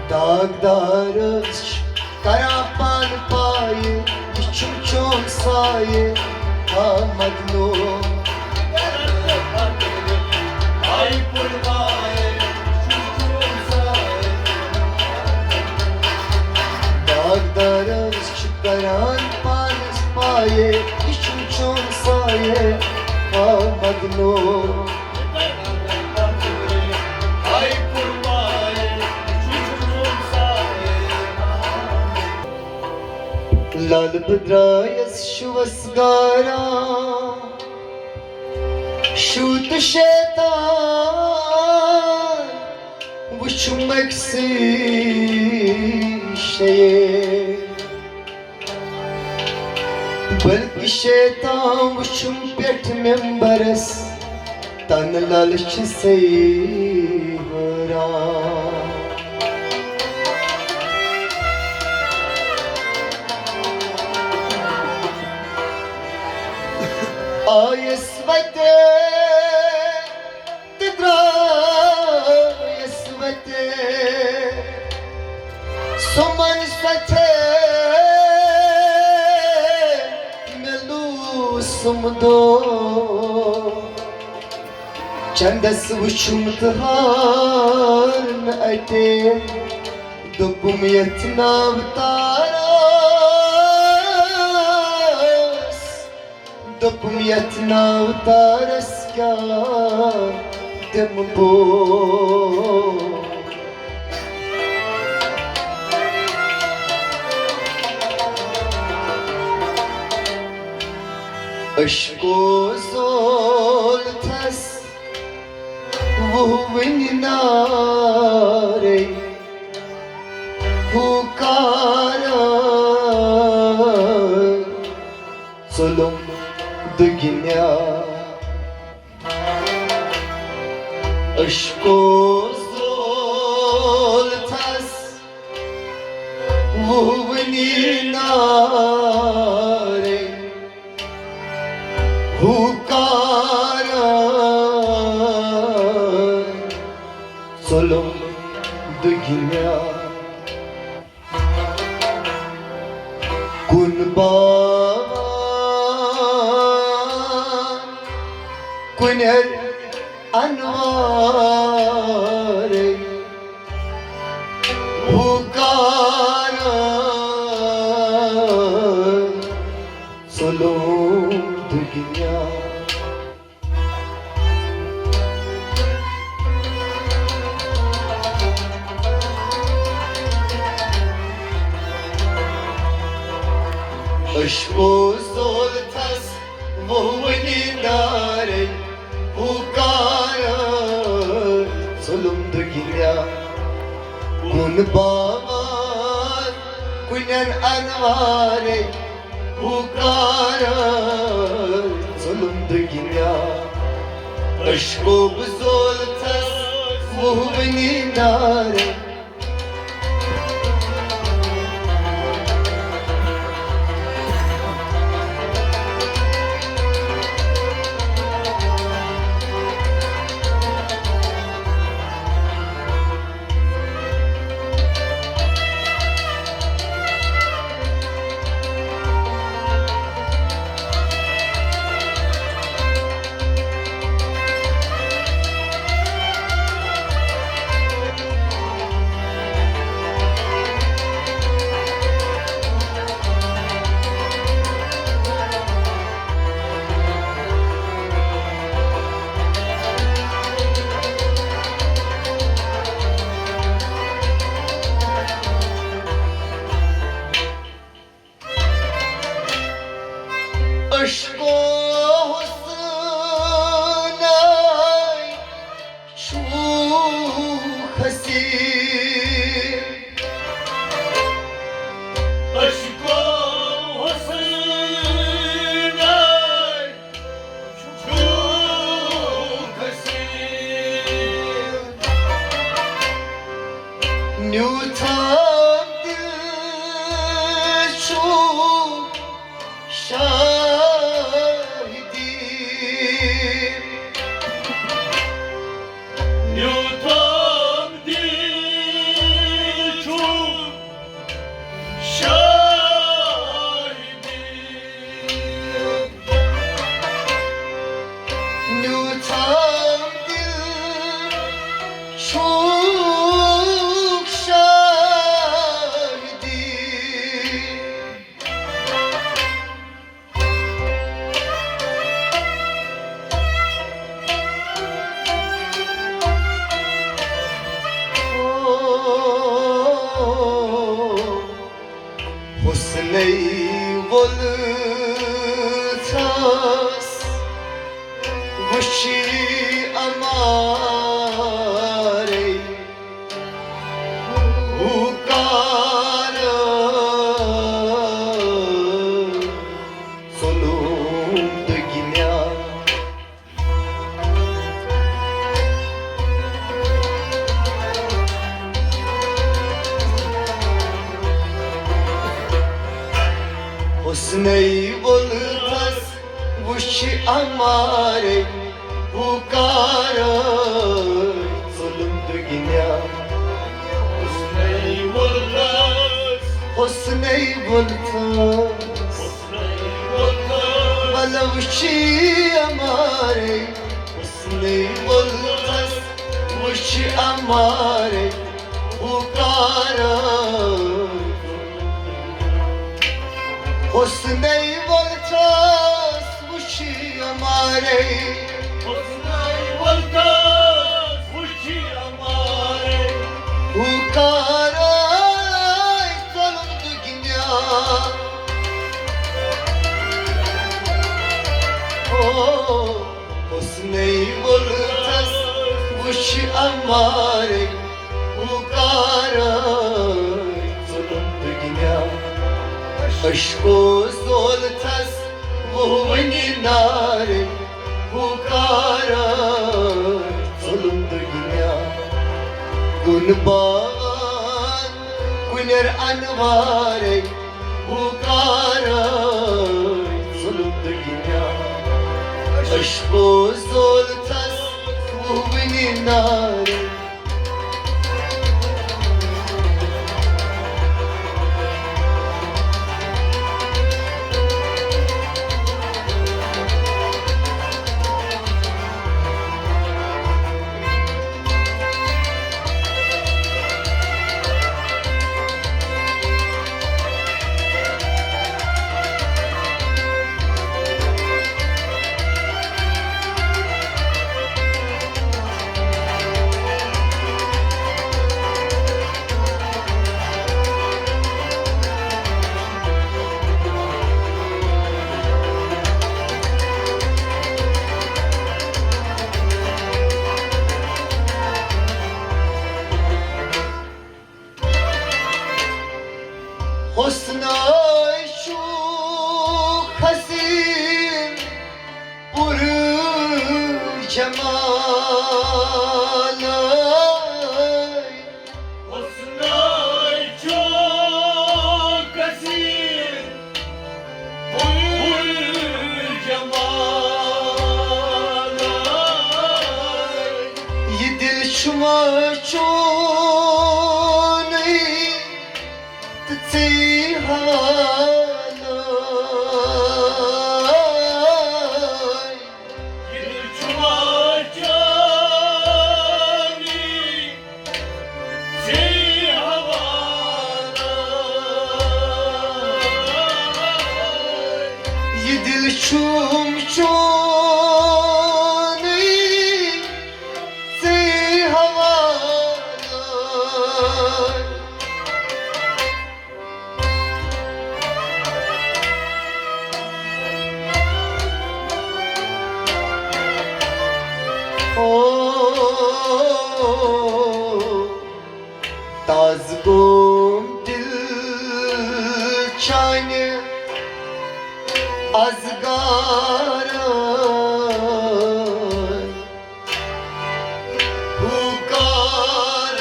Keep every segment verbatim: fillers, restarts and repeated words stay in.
داغدار حظ چھِ کران پانہٕ پایہِ، یہِ چھُم چون سایہِ، آمد نوٗر۔ داغدار حظ چھِ کران پانَس پایہِ، یہِ چھُم چون سایہِ، آمد نوٗر۔ لال بہٕ درٛایَس شُوَس گاران، شُو تہٕ شیطان وُچھُم أکسٕے شیے۔ بلکہِ شیطان وُچھُم پٮ۪ٹھ ممبرس، تنہٕ لل چھِ سٲری حٲران۔ آیس وتہِ تہٕ درٛایَس وَتہِ۔ سُمَن سۄ چھے مےٚ لوٗسمُت دۄہ۔ چندس وُچھُم تہٕ ہار نہٕ اَتہِ۔ دوٚپُم یَتھ ناو تارس۔ دوٚپُم یَتھ ناو تارس کیٛاہ دِمہٕ بہٕ؟ عشقو زول تھس وُہ وٕنہِ نارے ہُہ کارا۔ ظُلُم دُگنیا۔ عشقو زول تھس وُہ وٕنی نارے ہُہ کارا۔ ظُلُم دُگنیا۔ کُن باوان، کُنٮ۪ر انوارے ہُہ کارا۔ ظُلُم دُگنیا۔ عشقو زول تھس وُہ وٕنی نارے ہُہ کارا۔ ظُلُم دُگنیا۔ کُن باوان، کُنٮ۪ن انوارے ہُہ کارا۔ ظُلُم دُگنیا۔ عشقو بہٕ زول تھس وُہ وٕنی نارے۔ عشقو حسناے چھُ حسین۔ عشقو حسناے چھُ حسین۔ نیوٗتھم دِل چھُ شاہدی۔ نیوٗتھم دِل وۄلژھس وٕچھی امارے، ہُہ کار ظُلُم دُگنیا۔ حسنَے وۄلژھس وٕچھِ امارے، ہُہ کار ظُلُم دُگنیا۔ حسنَے وۄلژھس، حسنَے وۄلژھس، حسنَے وۄلژھس، وَلہٕ وٕچھِ امارے، حسنَے وۄلژھس وٕچھِ امارے، ہُہ کار۔ حسنَے وۄلژھس وٕچھِ امارے، حسنَے وۄلژھس وٕچھِ امارے، ہُہ کار ظُلُم دُگنیا۔ او، حسنَے وۄلژھس وٕچھِ امارے، ہُہ کار ظُلُم دُگنیا۔ عشقو زولژھس وُہ وٕنہِ نارے، ہُہ کار ظُلُم دُگنیا۔ کُن باوان کُنٮ۪ر انوارے، ہُہ کار ظُلُم دُگنیا۔ عشقو زولژھس وُہ وٕنہِ نارے۔ حسنَے چھُ حسیٖن پُر جمالَے۔ حسنَے چھُ حسیٖن پُر جمالَے۔ یہِ دِل چھُ چونُے تہٕ ژے حوالَے۔ یہِ دِل چھُ چونُے ژے حوالَے۔ یہِ دِل چھُم چونُے ژے حوالَے۔ او، تازٕ گوم دِل چانہِ از گارٕ۔ ہُہ کار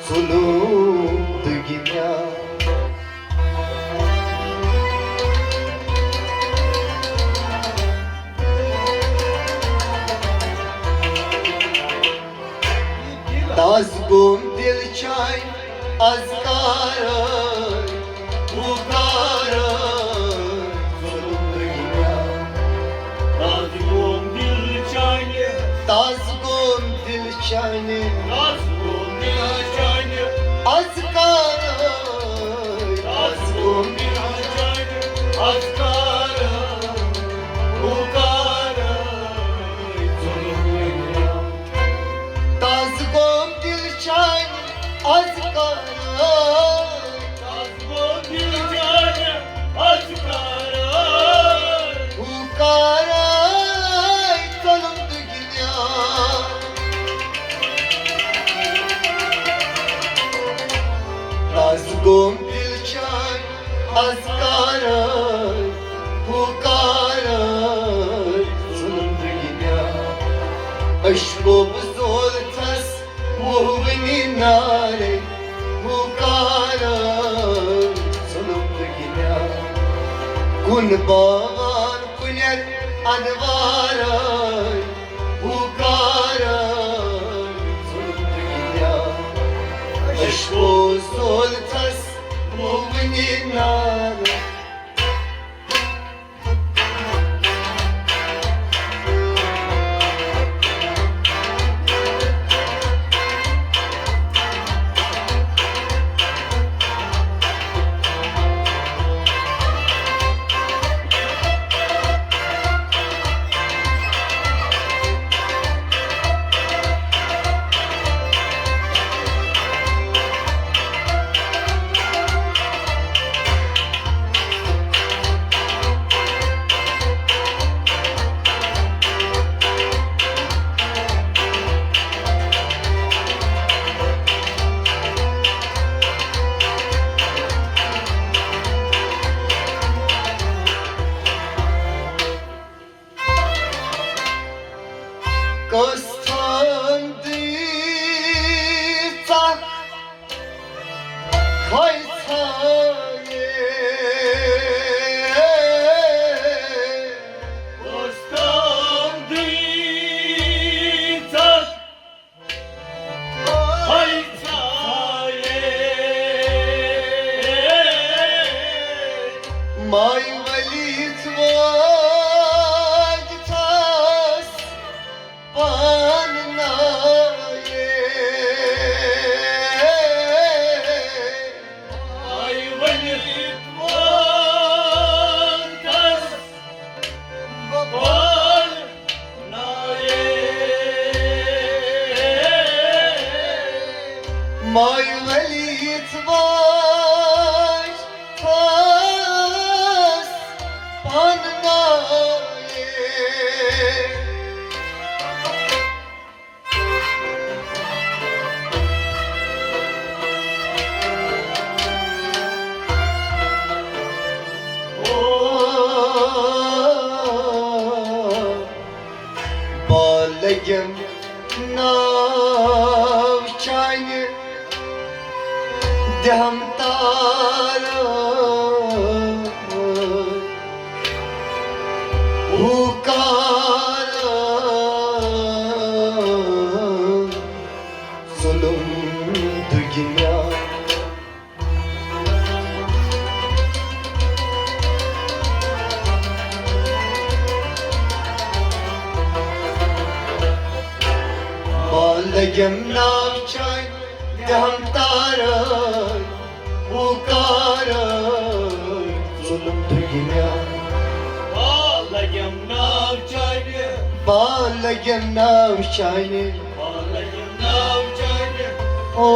ظُلُم دُگنیا۔ تازٕ گوم دِل چانہِ از کار، ہُہ کار ظُلُم دُگنیا۔ تازٕ گوم دِل چانہِ، تازٕ گوم دِل چانہِ، تازٕ گوم دِل چانہِ از کار، تازٕ گوم دِل چانہِ از کار، ہُہ کار ظُلُم دُگنیا۔ تازٕ گوم دِل چانہِ از کر، از گوٚو دِل جانہِ، از کر، ہُہ کر ژوٚلُم دُگنیا۔ از گوٚو دِل جانہِ، از کر، ہُہ کر ژوٚلُم دُگنیا۔ عشقو بہٕ زولتھس وُہوٕنی نارے، ہُہ کارٕ ظُلُم تہٕ گِنٛدان۔ کُن باوان کُنٮ۪ر انوارے، ہُہ کارٕ ظُلُم تہٕ گِنٛدان۔ عشقو زولتھس وُہوٕنی نارے۔ کۄس تھان دی ژکھ کھوژایے۔ کۄس تھان دی ژکھ کھوژایے۔ ماے ولی ژوج تھس پان نایے۔ آے ؤلِتھ وٲتۍ کس بال نایے۔ ماے ؤلِتھ وٲتۍ کس پان نایے۔ بال لگیم ناو چانہِ دہم تار۔ ہُہ کار ظُلُم دُگنیا۔ بال لگیم ناو چانہِ دہم تار۔ ہُہ کار ظُلُم دُگنیا۔ بال لگیم ناو چانہِ۔ بال لگیم ناو چانہِ۔ بال لگیم ناو چانہِ۔ او،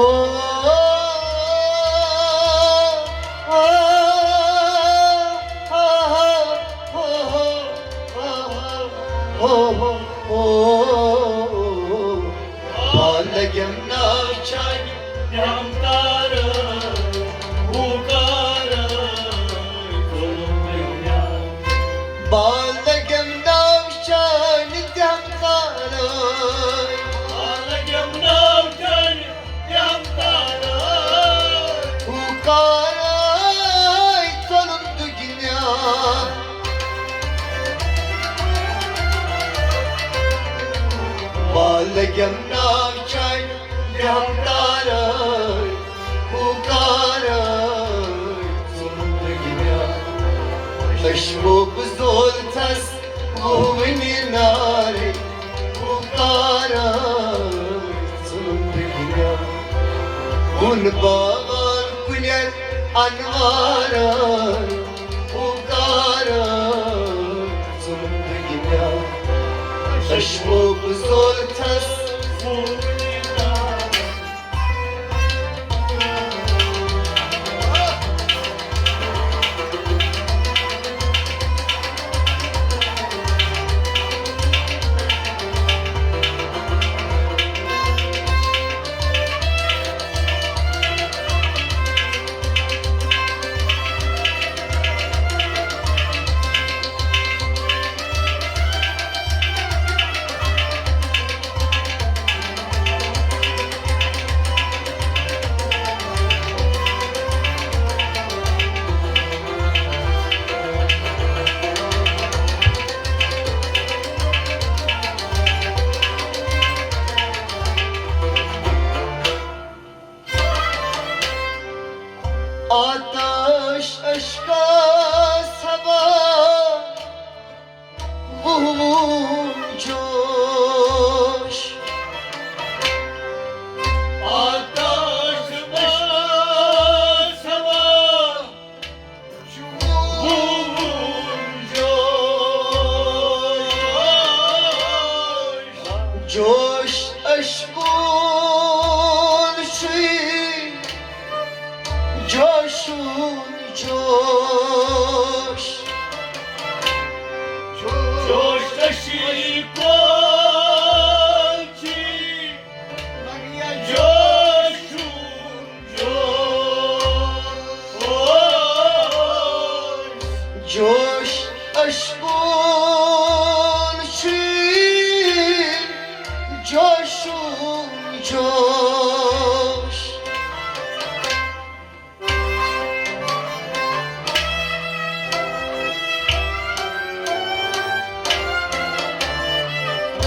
او، او، او۔ بال لگیم ناو چانہِ دہم تار۔ ہُہ کار ظُلُم دُگنیا۔ بال لگیم ناو چانہِ دہم تار۔ بال لگیم ناو چانہِ دہم تار۔ ہُہ کار ظُلُم دُگنیا۔ بال لگیم ناو چانہِ دہم تار۔ ہُہ کار ظُلُم دُگنیا۔ عشقو بہٕ زولتھس وُہوٕنی نارے۔ ہُہ کار ظُلُم دُگنیا۔ کُن باوان کُنٮ۪ر انوار۔ ہُہ کار ظُلُم دُگنیا۔ عشقو بہٕ زولتھس وُہوٕنی نارے۔ آتش اشکا صبا وُہ وُہ جوش۔ آتش اشکا صبا وُہ وُہ جوش۔ جوش اشکون شی جوشون جوش۔ جوش اشکون شی جوشون جوش۔ جوش اشکون شی جوشون جوش۔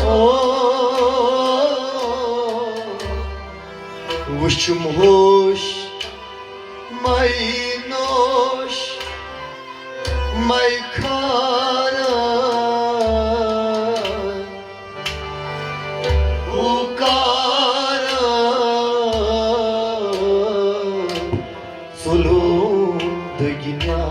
او وُچھُم ہوش مے نوش مے کھارا ہُکارا ظلم دگنیا۔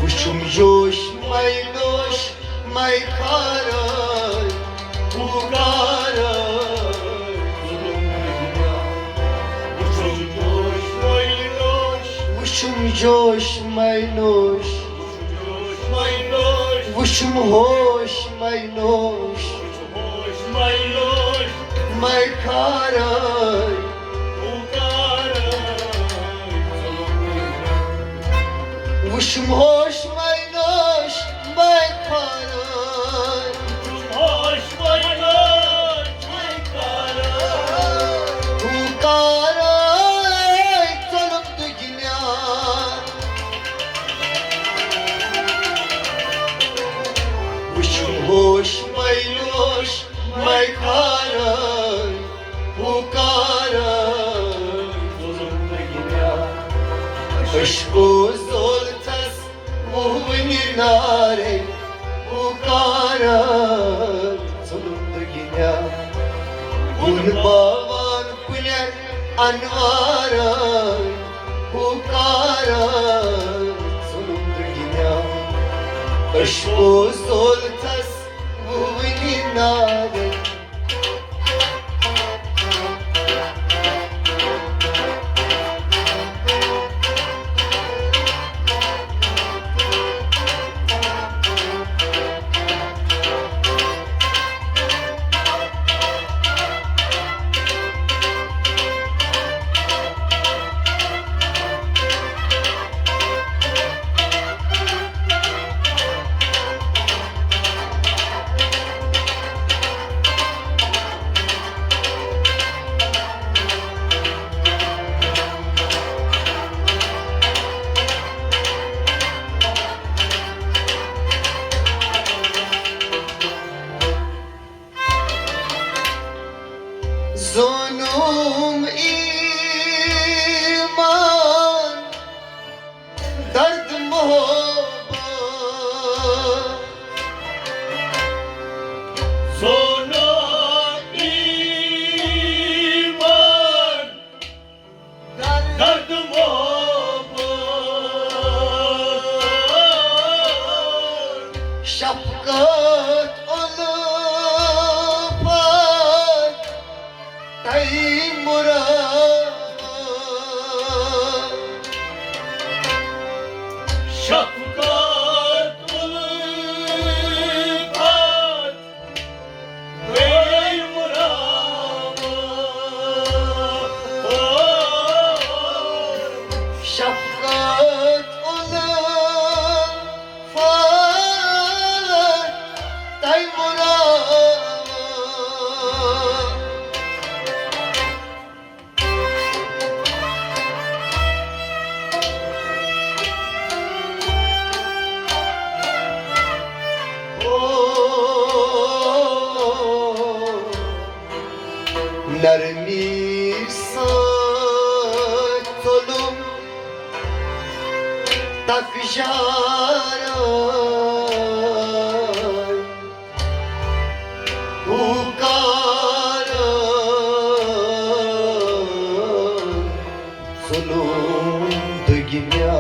وُچھُم جوش مے نوش مے کھارے ہُکارے ظلم دگنیا۔ وُچھُم جوش مے نوش مے نوش۔ وُچھُم ہوش مے نوش مے کھارے۔ وُچھُم ہوش مے نوش مے کھارے۔ ہُکارے ظلم دگنیا۔ وُچھُم ہوش مے نوش مے کھارے ہُکارے ظلم دگنیا۔ اشکو زولتس وُہوٕنہِ نارے ہُکارے ظلم دگنیا۔ بُن باوان کُلٮ۪ن انوارے ہُکارے ظلم دگنیا۔ اشکو زولتس وُہوٕنہِ نارے۔ زونُم ایمان درد محبت۔ زونُم ایمان درد محبت۔ شفقت الفت تیمورا۔ شفقت الفت تیمورا۔ شفقت الفت تیمورا۔ تک جارا ہُکارا ظلم دگنیا۔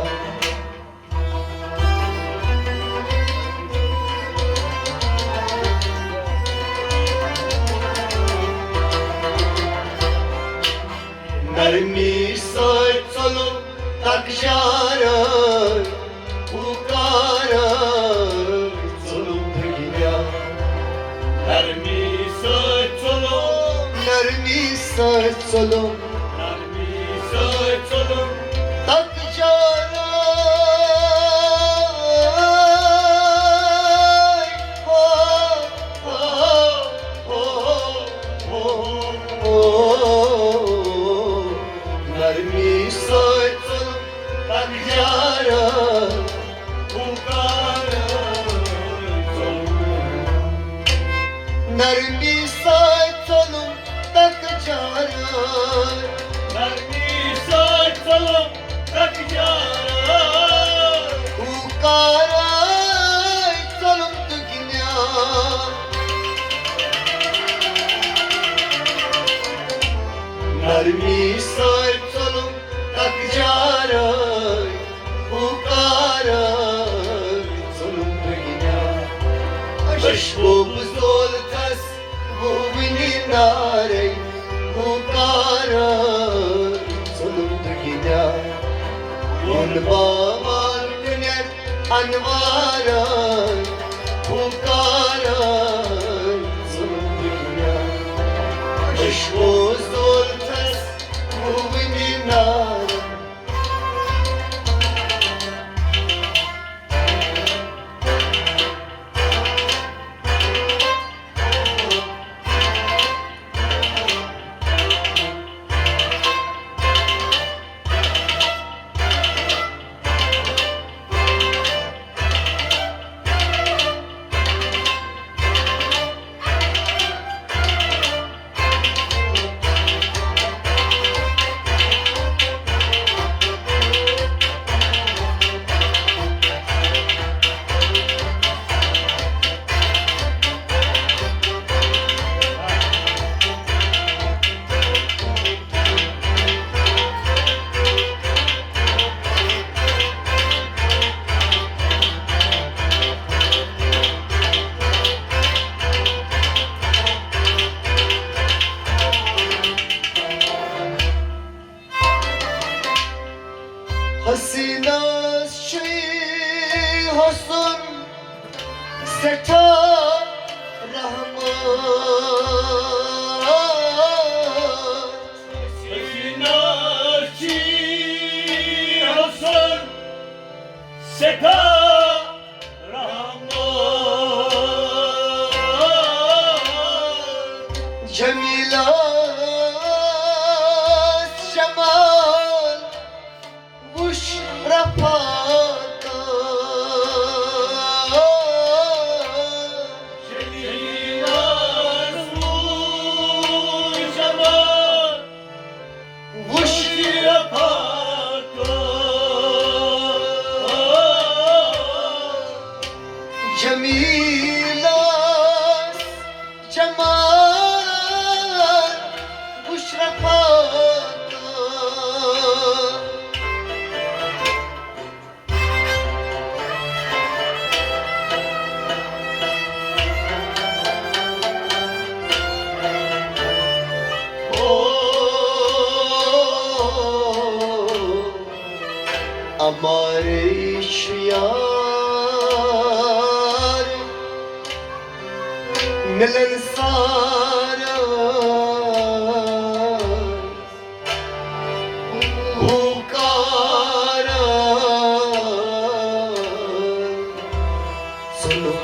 نرمی سۭتۍ ژوٚلُم تک جارٲے، پُکارٲے ژوٚلُم دُنیا۔ نرمی سۭتۍ ژوٚلُم، نرمی سۭتۍ ژوٚلُم، نرمی سۭتۍ ژوٚلُم تک جارٲے۔ ہو، ہو، ہو، ہو، ہو۔ نرمی سۭتۍ ژوٚلُم تک جارٲے، پُکارٲے ژوٚلُم۔ نرمی سۭتۍ ژوٚلُم تک جارٲے۔ نرمی سۭتۍ ژوٚلُم تک جارٲے۔ پُکارٲے ژوٚلُم دُنیا۔ نرمی سۭتۍ ژوٚلُم تک جارٲے، پُکارٲے ژوٚلُم دُنیا۔ أچھ بوب زولتس وُنہِ نارے، پُکارٲے ژوٚلُم دُنیا۔ ووٚن باوان کُنٮ۪ر انوارے، پُکارٲے ژوٚلُم دُنیا۔ أچھ بوب زولتس وُنہِ نارے۔ حسینس چھُے حسن سٮ۪ٹھاہ رحمت۔ حسینس چھُے حسن سٮ۪ٹھاہ رحمت۔ جمیلس جمال وُچھ رفاقت۔ جمیلس وُچھ جمال وُچھ رفاقت۔ جمیلس جمال وُچھ رفاقت۔ او، امارے چھُ یار مِلن سارا۔ پُکارا ژوٚلُم۔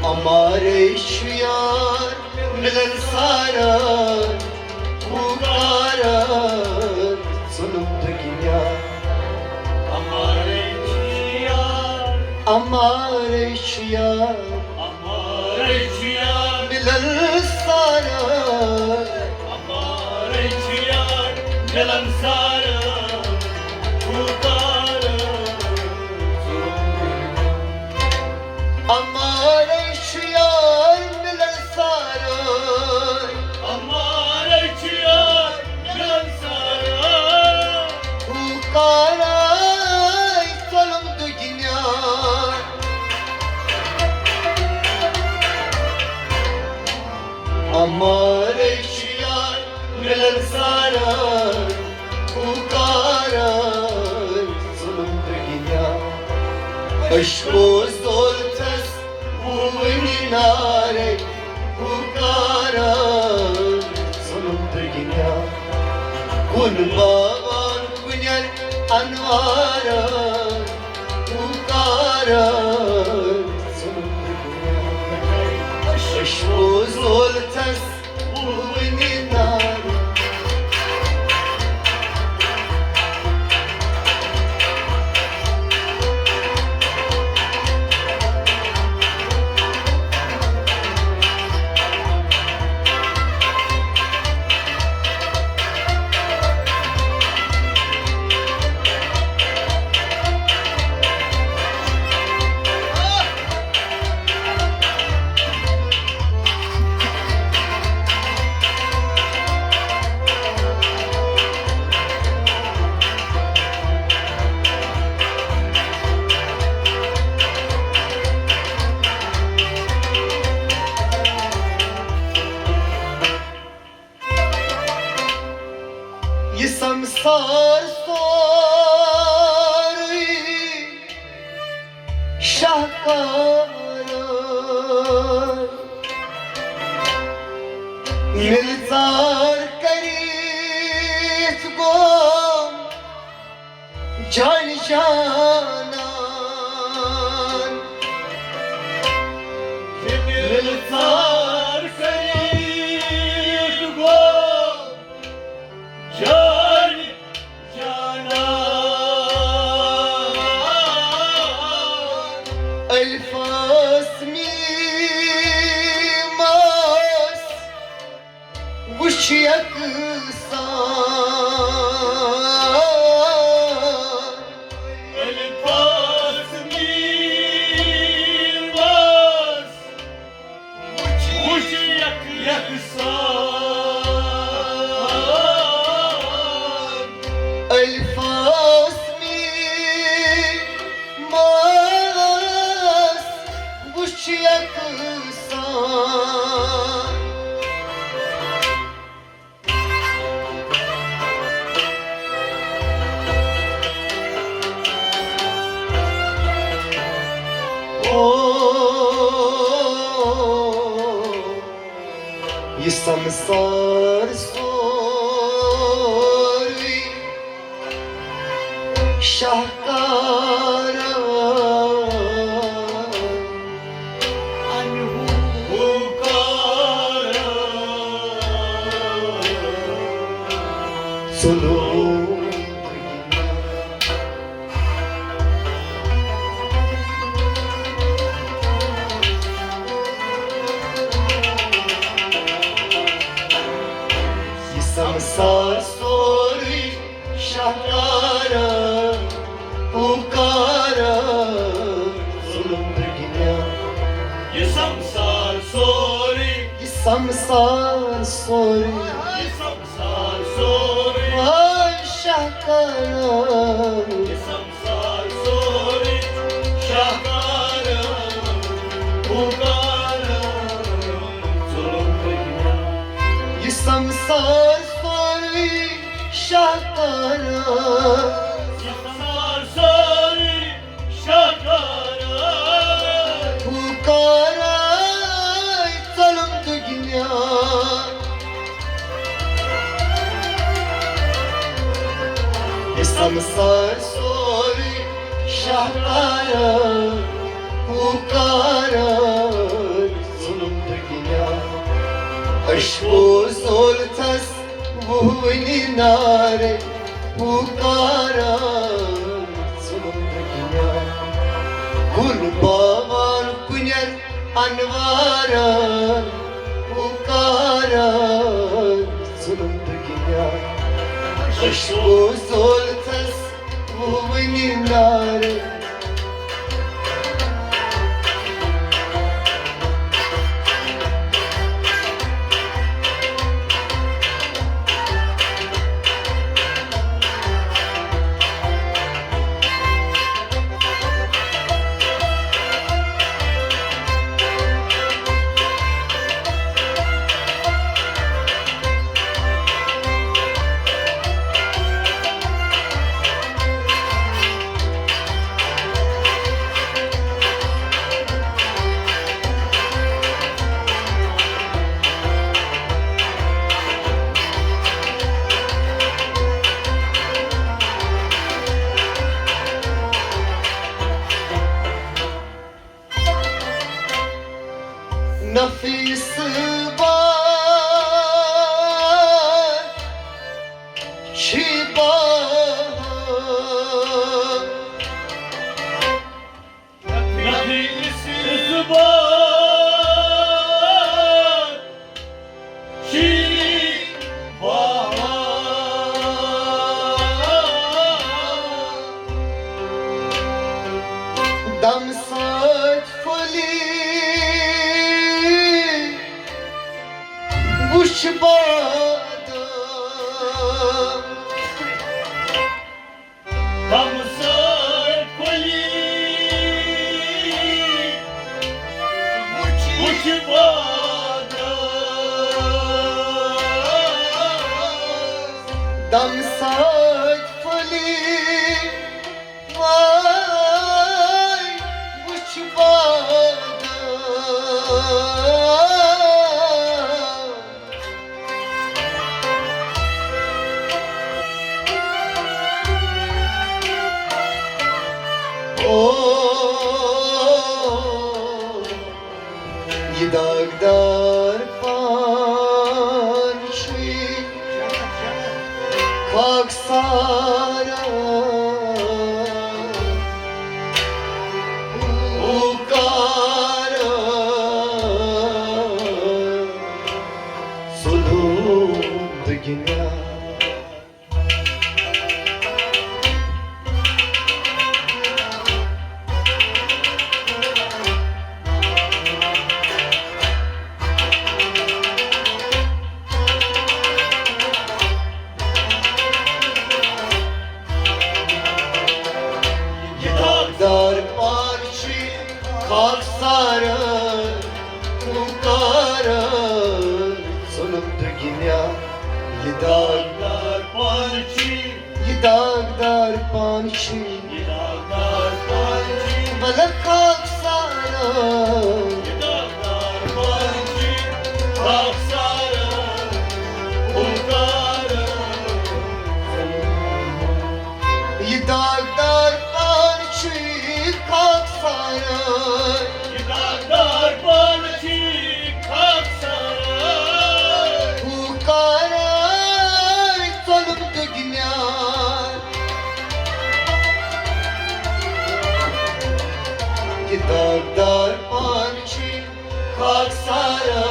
امارے چھُ یار مِلن سارا، پُکارا ژوٚلُم دُنیا۔ امارے چھُ یار، اما اَمارے چھُ یار، اَمارے چھُ یار، مِلن سارا۔ اَمارے چھُ یار، مِلن سارا۔ ہُہ کار، اَمارے چھُ یار، مِلن سارا۔ اَمارے چھُ یار، مِلن سارا۔ ہُہ کار، ژولُم دُگنیا۔ اَمارے چھُ یار، مِلن سارا۔ ہُہ کار، ظُلُم دُنیا۔ عشقو زول چھَس وُنہِ نارے۔ ہُہ کار، ظُلُم دُنیا۔ کُن باوان کُنٮ۪ر انوار۔ ہُہ کار، ظُلُم دُنیا۔ عشقو زول چھَس وُنہِ نارے۔ یہِ سمسار سورُے شاہکار، مِلژار کٔرِتھ گوٚو جان جانان۔ مِلژار کٔرِتھ گوٚو جان جانان۔ الفاظ میٖمس وُچھ یکسان۔ الفاظ میٖمس وُچھ یک، یکسان۔ الفاظ میٖمس وُچھ یکسان۔ او، یہِ سمسار سورُے شاہکار، ہُہ کار، ژوٚلُم۔ یہِ سمسار سورُے شاہکار، ہُہ کار، ظُلُم دُنیا۔ یہِ سمسار سورُے، یہِ سمسار سورُے، یہِ سمسار سورُے، آ، شاہکار۔ یہِ سمسار سورُے شاہکار، ہُہ کار، ظُلُم دُنیا۔ یہِ سمسار سورُے شاہکار۔ یہِ سمسار سورُے شاہکار۔ ہُہ کار، ظُلُم دُنیا۔ یہِ سمسار سورُے شاہکار، ہُہ کار، ظُلُم دُنیا۔ عشقو زول چھَس وُنہِ نارے، ہُہ کار، ظُلُم دُنیا۔ کُن با آوان کُنٮ۪ن انوارن، پُکارن، ظُلُم تہٕ گِنٛدان۔ عشقو زولژس وُنہِ نارٕ۔ نفیس باد چھی بہار۔ نفیس باد چھی بہار۔ دم سۭتۍ پھٔلی وُچھ بادام۔ دم سۭتۍ پھٔلی وُچھ بادام۔ دم سۭتۍ پھٔلی وٲے وُچھ بادام۔ او، یہِ داغدار پان چھُے خاکسارا، پُکارا، ظُلُم تہٕ گِنٛدان۔ یہِ داغدار پان چھُے خاکسارا، پُکارا، ظُلُم تہٕ گِنٛدان۔ یہِ داغدار پان چھُے، یہِ داغدار پان چھُے، یہِ داغدار پان چھُے، بلہٕ خاکسارا۔ یہِ داغدار پان چھُے، خاکسارا، پُکارا۔ یہِ داغدار پان چھُے خاکسارا۔ یہِ داغدار پان چھُے خاکسارا۔ پُکارا، ظُلُم تہٕ گِنٛدان۔ یہِ داغدار پان چھُے خاکسارا،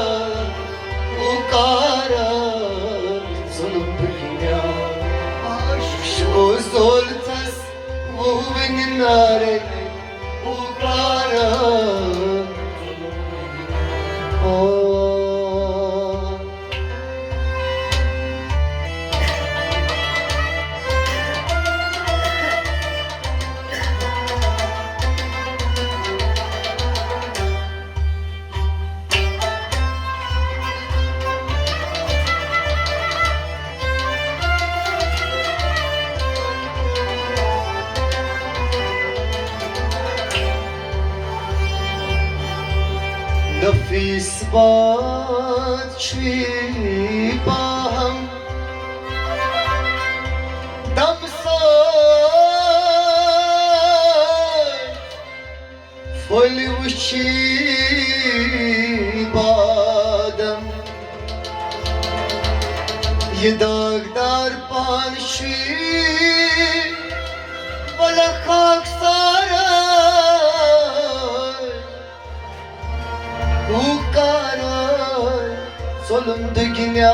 پُکارا، ظُلُم تہٕ گِنٛدان۔ عشقو زولژس وُنہِ نارے، پُکارا۔ او۔ نفیس باد چھُے باہم دم سۭتۍ پھٔلۍ وٕچھی بادم۔ یہِ داغدار پان چھُے بلہٕ خاکسارا، ہُہ کارٕ ظُلُم دُگنیا۔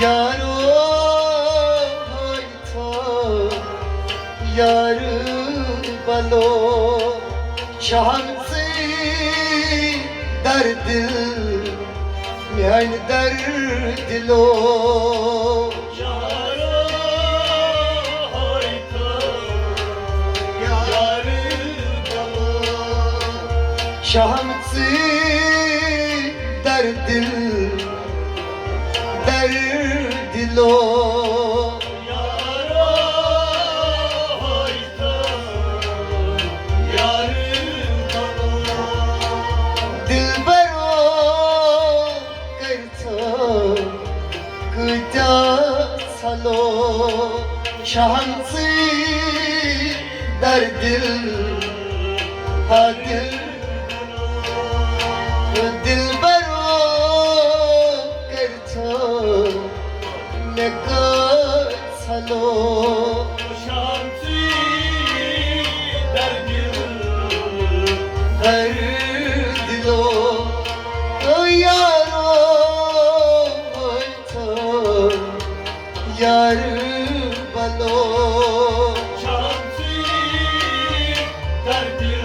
یارو، ہٲے تھٲو یارٕ بلو، شہمژٕے در دِل میانہِ در دِلو۔ شہمژٕے در دِل در دِلو۔ دِلبرو کٔرۍتھو کۭتیٛاہ ژھلو، شہمژٕے در دِل ہا دِل۔ دِلبرو کٔرۍتھو مےٚ کۭژ ژھلو۔ شہمژٕے در دِل در دِلو۔ او یارو، وٲتۍ تھٲو یارٕ بلو۔ شہمژٕے در دِل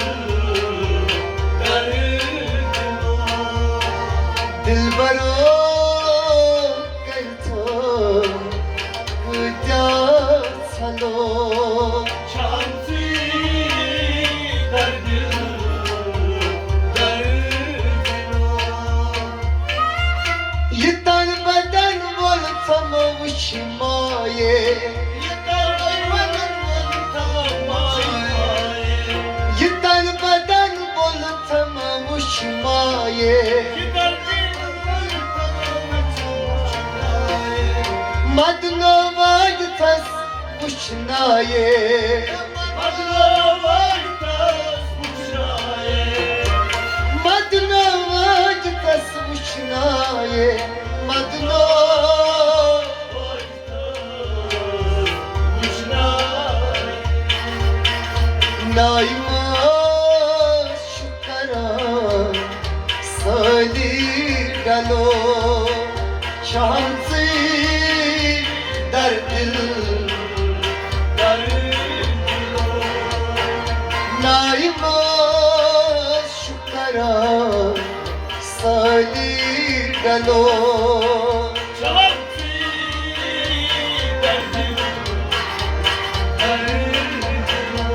در دِلو۔ دِلبرو کٔرۍتھو کۭتیٛاہ ژھلو۔ شہمژٕے در دِل در دِلو۔ یہِ تن بدن وول تھمو وٕچھ مایے۔ یہِ تن بدن وول تھمو وٕچھ مایے۔ یہِ تن بدن وول تھمو وٕچھ مایے۔ یہِ تن بدن وول تھمو وٕچھ مایے۔ مدنو واد تھس وٕچھ نایے۔ مدنو واد تھس وٕچھ نایے۔ مدنو واد تھس وٕچھ نایے۔ مدنو واد تھس وٕچھ نایے۔ نایہِ ماس چھُ کران سٲلی ڈلو۔ شہمژٕے در دِل در دِلو۔ نایہِ ماس چھُ کران سٲلی ڈلو۔ شہمژٕے در دِل در دِلو۔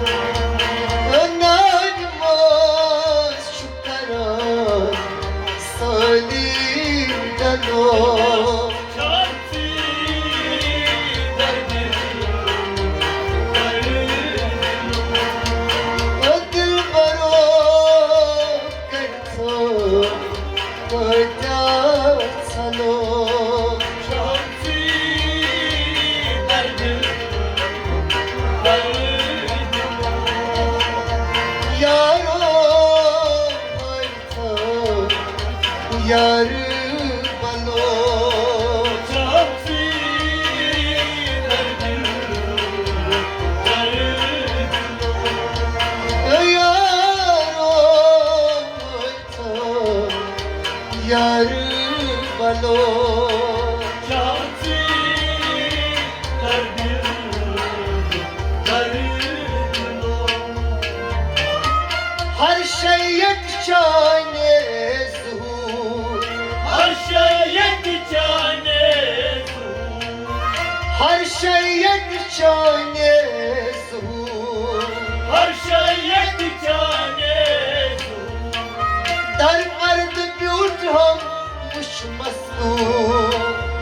نایہِ ماس چھُ کران سٲلی ڈلو۔ او دِلبرو کٔرۍتھو کۭتیٛاہ ژھلو۔ یارو یار بلو۔ یارو یار بلو۔ ہر شے ییٚتہِ چانہِ ظہوٗر۔ ہر شے ییٚتہِ چانہِ ظہوٗر۔ ہر شے ییٚتہِ چانہِ ظہوٗر۔ ہر شے ییٚتہِ چانہِ ظہوٗر۔ در پردٕ بیوٗٹھ ہم وٕچھ مستوٗر۔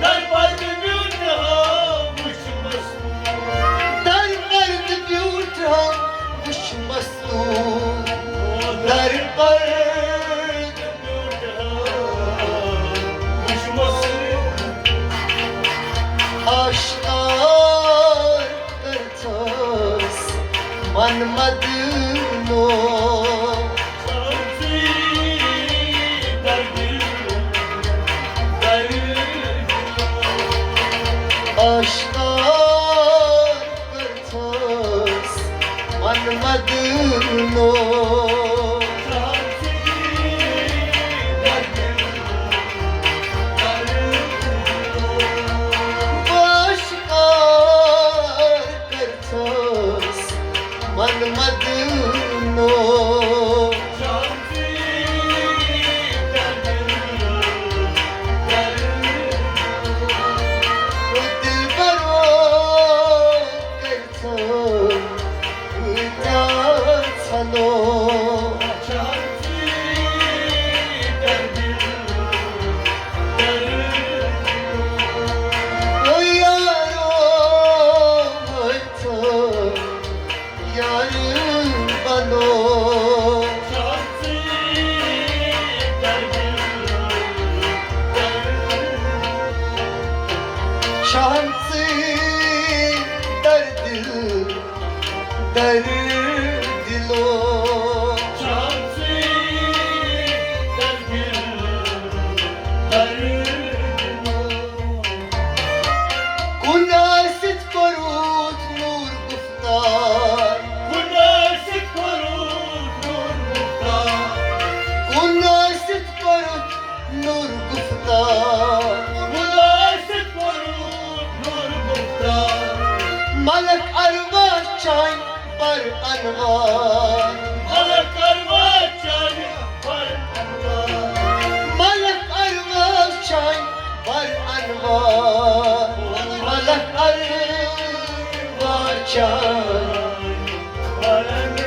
در پردٕ بیوٗٹھ ہم وٕچھ مستوٗر۔ در پردٕ بیوٗٹھ ہم وٕچھ مستوٗر۔ در پر انوار۔ ملک ارواح چانہِ بر انوار۔ ملک ارواح چانہِ بر انوار۔ ملک ارواح چانہِ بر انوار۔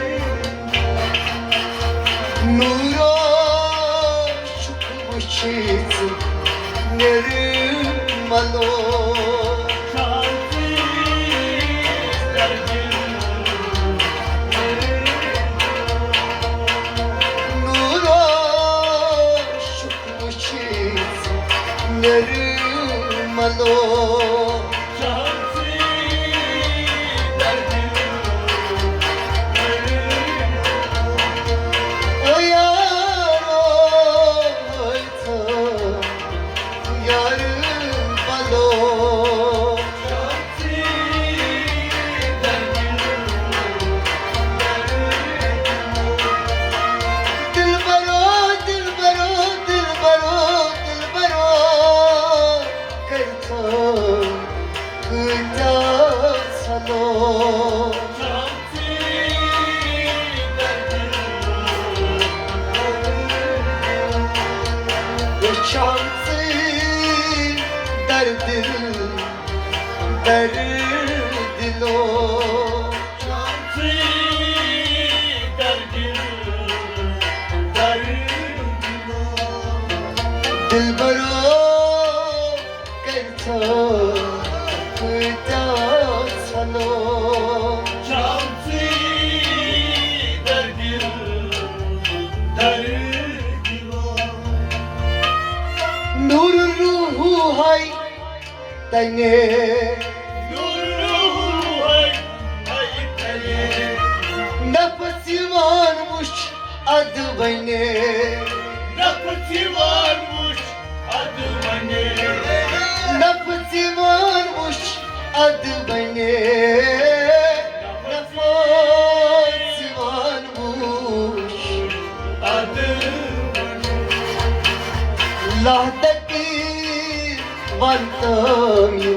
نورو چھُکھ وٕچھِتھ نِرملو۔ نورو چھُکھ وٕچھِتھ نِرملو۔ او یارو، یار بلو۔ دلبرو، دلبرو، دلبرو، دلبرو، کٔرۍ تو کۭتیٛاہ ژھلو۔ وٕچھان ژٕے در دل، در دلو۔ دلبرو، کٔرۍ تو کۭتیٛاہ ژھلو۔ نور روح ہے تنے۔ نفس یِوان وٕچھ ادٕ ونے۔ نفس یِوان وٕچھ ادٕ ونے۔ نفس یِوان وٕچھ ادٕ ونے۔ نفس یِوان وٕچھ ادٕ ونے۔ لہدتی ون تٲمِل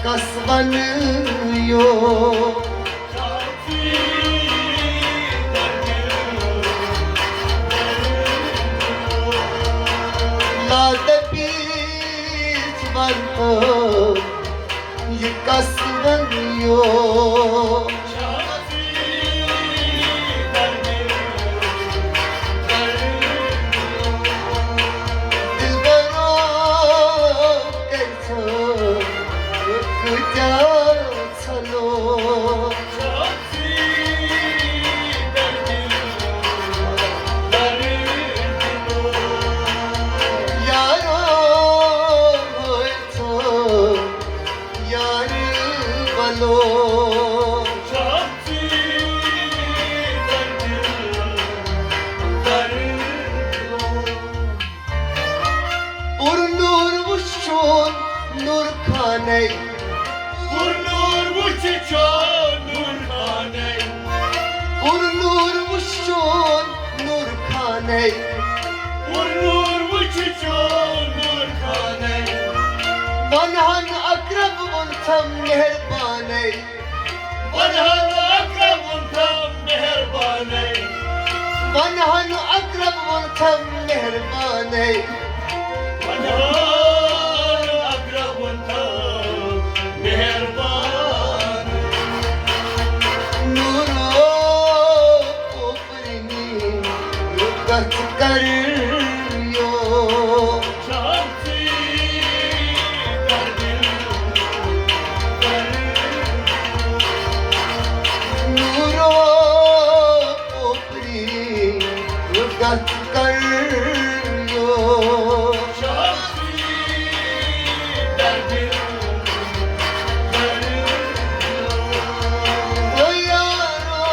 کس ونہٕ یو۔ لادٕ پیٖس ونہٕ یہِ کس ونیو۔ دلبرو کٔرۍ ژٕ کۭتیٛاہ ژھلو۔ یارو، وٲے ژٕ یارِ بلو۔ پُر نوٗر وٕچھ چون نوٗر خانَے۔ پُر نوٗر وٕچھ چون نوٗر خانَے۔ پُر نوٗر وٕچھ چون نوٗر خانَے۔ پُر نوٗر وٕچھ چون نوٗر خانَے۔ وَنہَن اقرب ووٚنتھم مہربانَے۔ وَنہَن اقرب ووٚنتھم مہربانَے۔ وَنہَن اقرب ووٚنتھم مہربانَے۔ وَنہَن اقرب ووٚنتھم مہربانَے۔ نوٗرو پرنی کتھ کریو۔ نورو پوپری کتھ کریو۔ او یارو،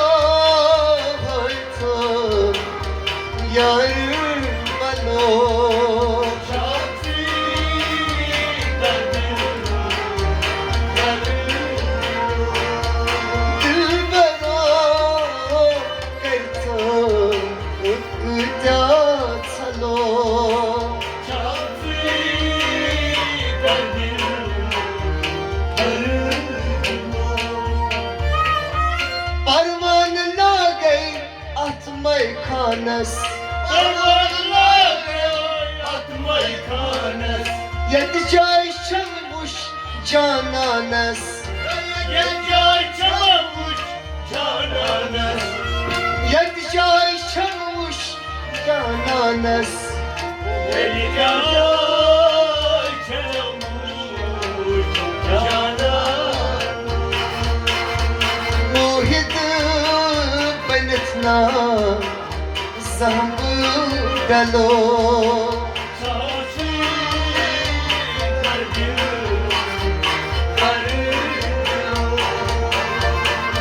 یار بنو۔ دلبرو، کٔرۍ تو کۭتیٛاہ ژھلو۔ خانس۔ پروان لاگیو اتھ مٲے خانس۔ یتھ جایہِ چھم وُچھ جانانس۔ یتھ جایہِ چھم وُچھ جانانس۔ یتھ جایہِ چھم وُچھ جانانس۔ یتھ جایہِ چھم وُچھ جانانس۔ موہِد بٔنِتھ نا زانٛہہ بہٕ ڈلو۔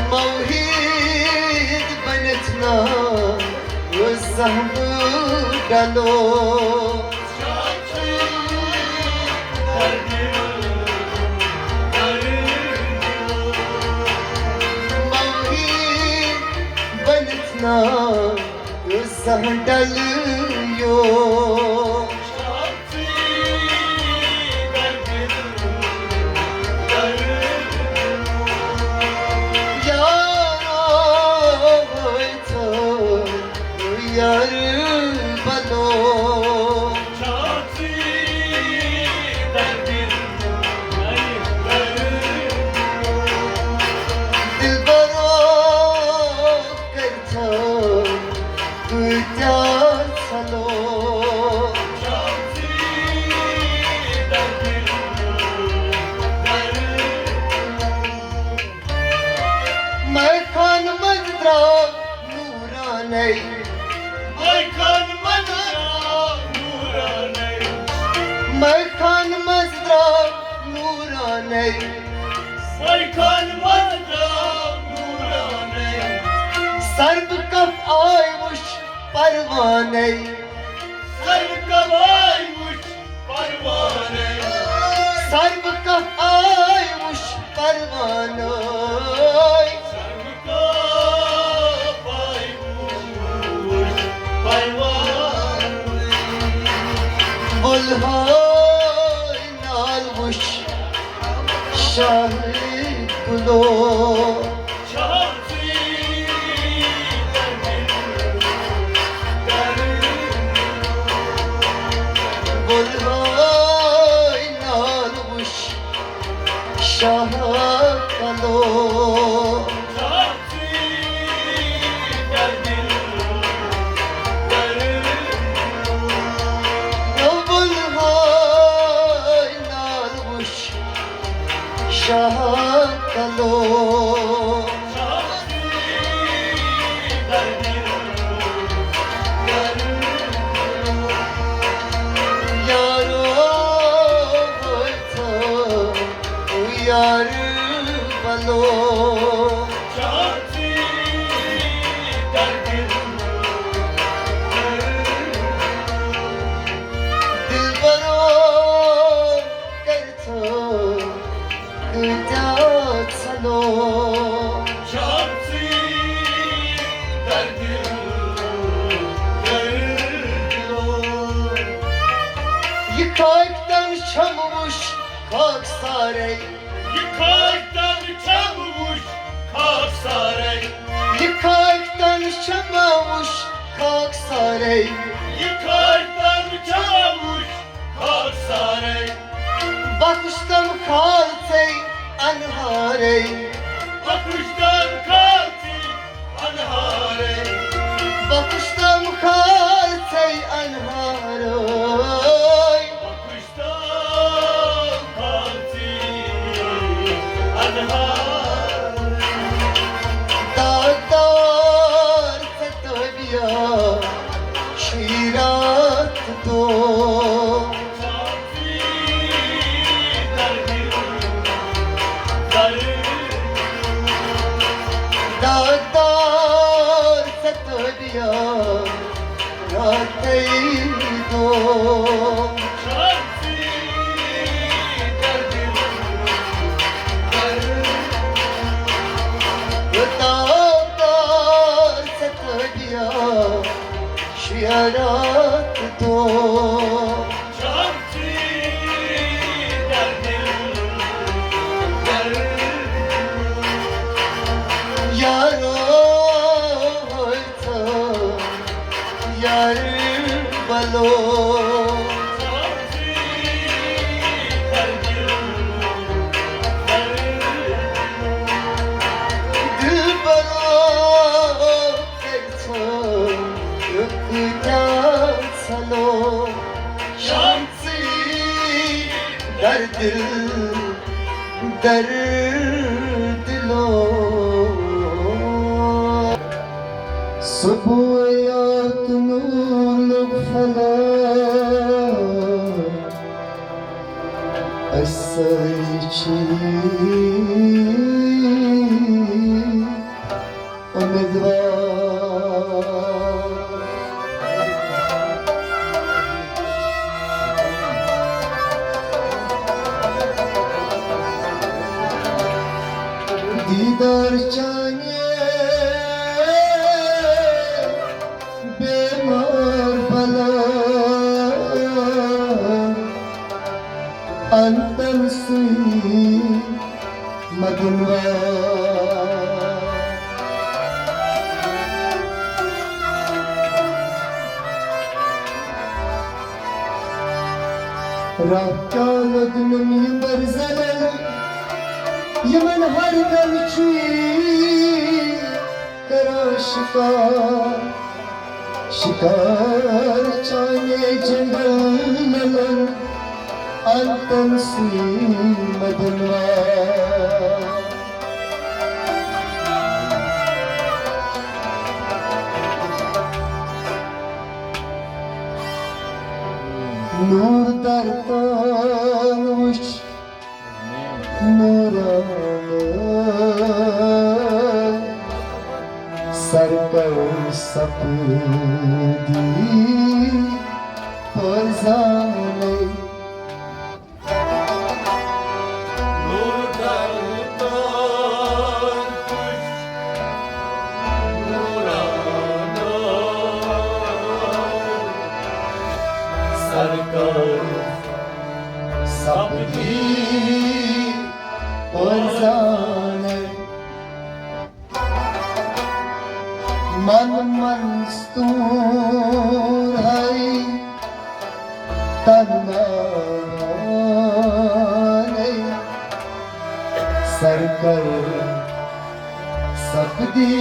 موہِد بٔنِتھ نا زانٛہہ بہٕ ڈلو۔ موہِد بٔنِتھ نا زانٛہہ ڈلیو۔ یارو ہوے ژٕ یار بنو۔ دلبرو کٔرۍ تھٲو کۭتیٛاہ ژھلو۔ میخان منٛز درٛاو نوٗرانَے۔ میخان منٛز درٛاو نوٗرانَے۔ میخان منٛز درٛاو نوٗرانَے۔ میخان منٛز درٛاو نوٗرانَے۔ سربہٕ کف آے وُچھ پروانَے۔ سربہٕ کف آے وُچھ پروانَے۔ سربہٕ کف آے وُچھ پروانَے۔ سربہٕ کف آے وُچھ پروانَے۔ وُلہَے نال وُچھ شاہ گُلو۔ وُلہَے نال وُچھ شاہ گُلو۔ وُلہَے نال وُچھ شاہ گُلو۔ یارو ہوے ژٕ یار بنو۔ دلبرو کٔرۍ تھٲو کۭتیٛاہ ژھلو۔ یہِ خاک تن چھم وُچھ خاک سارے۔ یہِ خاک تن چھم وُچھ خاک سارے۔ یہِ خاک تن چھم وُچھ خاک سارے۔ یہِ خاک تن چھم وُچھ خاک سارے۔ بخشتم خال ژے انہارے۔ بخشتم خال ژے انہارے۔ بخشتم خال ژے انہارے۔ بخشتم خال ژے انہارے۔ داغدار ژےٚ تٲبیا شیرات دو۔ داغدار ستٲریا راتَے دو۔ داغدار ستٲریا شیرات دو۔ یارو ہوے ژٕ کربلو۔ دلبرو، تیٚلہِ ژھٕن کۭتیٛاہ ژھٮ۪نو۔ شمسٕے دردِ دردِ لوگ۔ صبحٲے آو تہٕ نوٗر لوٚگ پھٔہلان۔ أسۍ سٲری چھِ امیدوار۔ دیدار چانہِ بیمار بلا انتن سُے مدنوا۔ راہ کیٛاہ لوٚدنم یہِ برزنن، یِمن ہر کل چھُے کران شکار۔ شکار چانے جنگل نلن، انتن سُے مدنوا۔ نوٗر درتان وٕچھ نوٗرانہٕ، سرکار سپدی پٲرزانَے۔ سرکار سپدی پٲرزانَے۔ من مستور ہے تنہا نے سرکار سپدی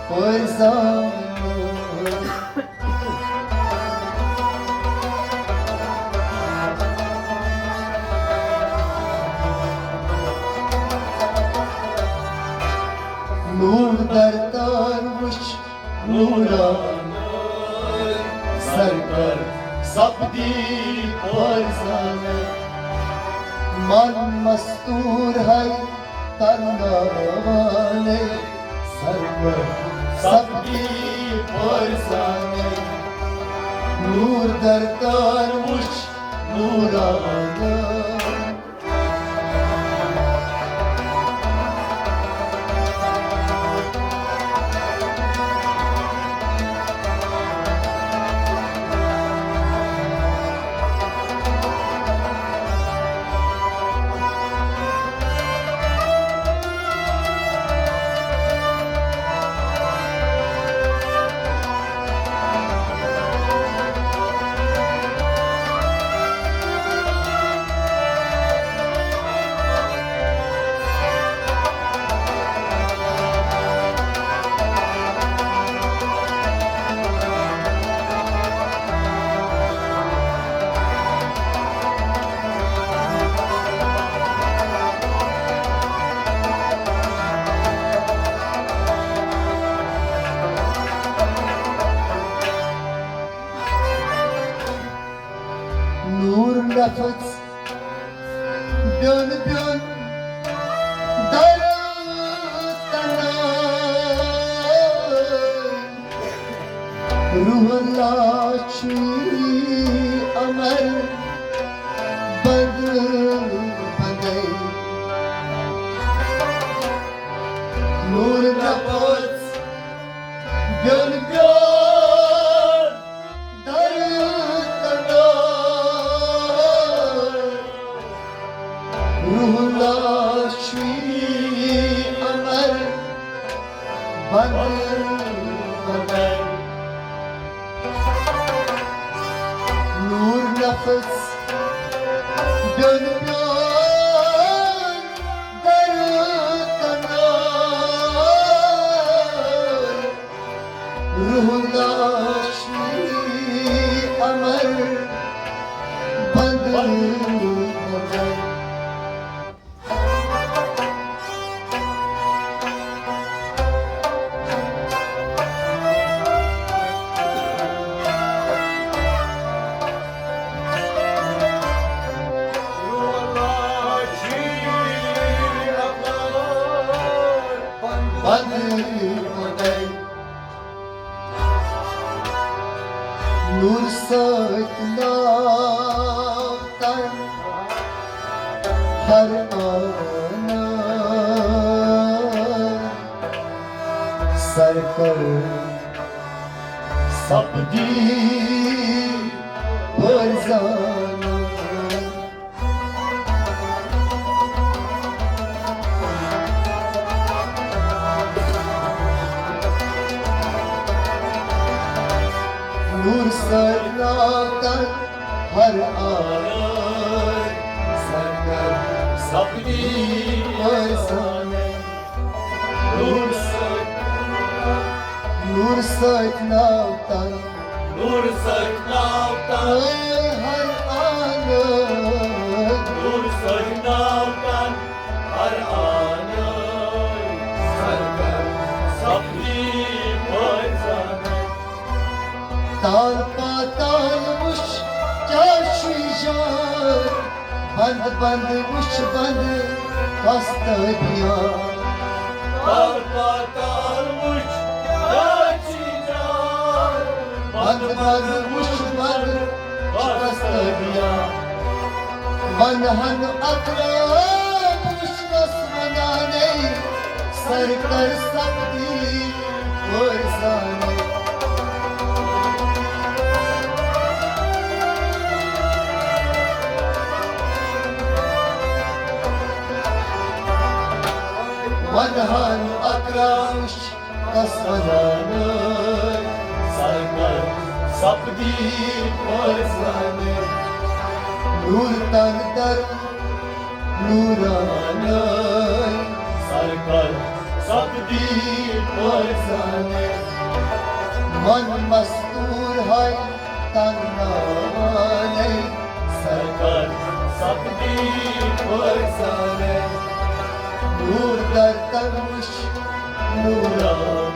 پٲرزانَے۔ نوٗر درتان وٕچھ نوٗرانہٕ، سرکار سپدی پٲرزانَے۔ من مستور ہے تنہا نے سرکار سپدی پٲرزانَے۔ نوٗر درتان وٕچھ نوٗرانہٕ۔ نوٗر نفس بیوٚن بیوٚن درٕ تنہٕ۔ روح لاچھی امر بند بندے۔ نوٗر نفس بیوٚن بیوٚن درٕ تنہٕ۔ روح لاچھی امر بند بندے۔ بیوٚن بیوٚن درٕ کنان، روح لاشی امر بند بند۔ بند پتَے۔ نور سۭتۍ ناو تن ہر آنہٕ سرکر سپدی پرزانہٕ۔ نور سۭتۍ ناو تن ہر آنہٕ سرکر سپدی پرزانہٕ۔ نور سۭتۍ، نور سۭتۍ ناو تن، نور سۭتۍ ناو تن۔ اے ہر آنہٕ، نور سۭتۍ ناو تن، ہر آنہٕ سرکر سپدی پرزانہٕ۔ تال پاتال وٕچھ کیٛاہ چھُے جان، بند بند وٕچھ بند کس تٲبیان۔ تال پاتال وٕچھ کیٛاہ چھُے جان، بند بند وٕچھ بند کس تٲبیان۔ ونہن اقرب وٕچھ کس ونانے، سرکر سپدی پرزانہٕ۔ ونہن اقرب وٕچھ کس ونانے، سرکر سپدی پرزانہٕ۔ نور تن در نورانہٕ سرکر سپدی پرزانہٕ۔ من مستور ہے تن ناوانہٕ سرکر سپدی پرزانہٕ۔ نور در تن وٕچھ نورانہٕ۔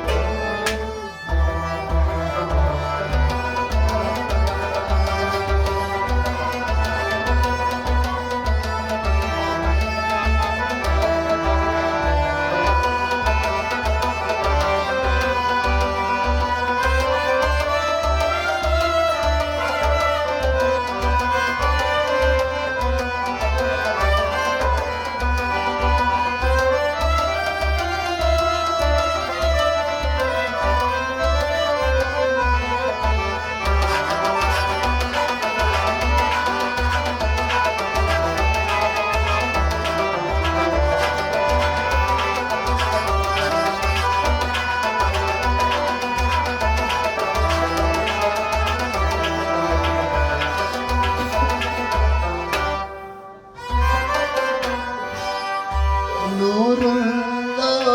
نور اللہ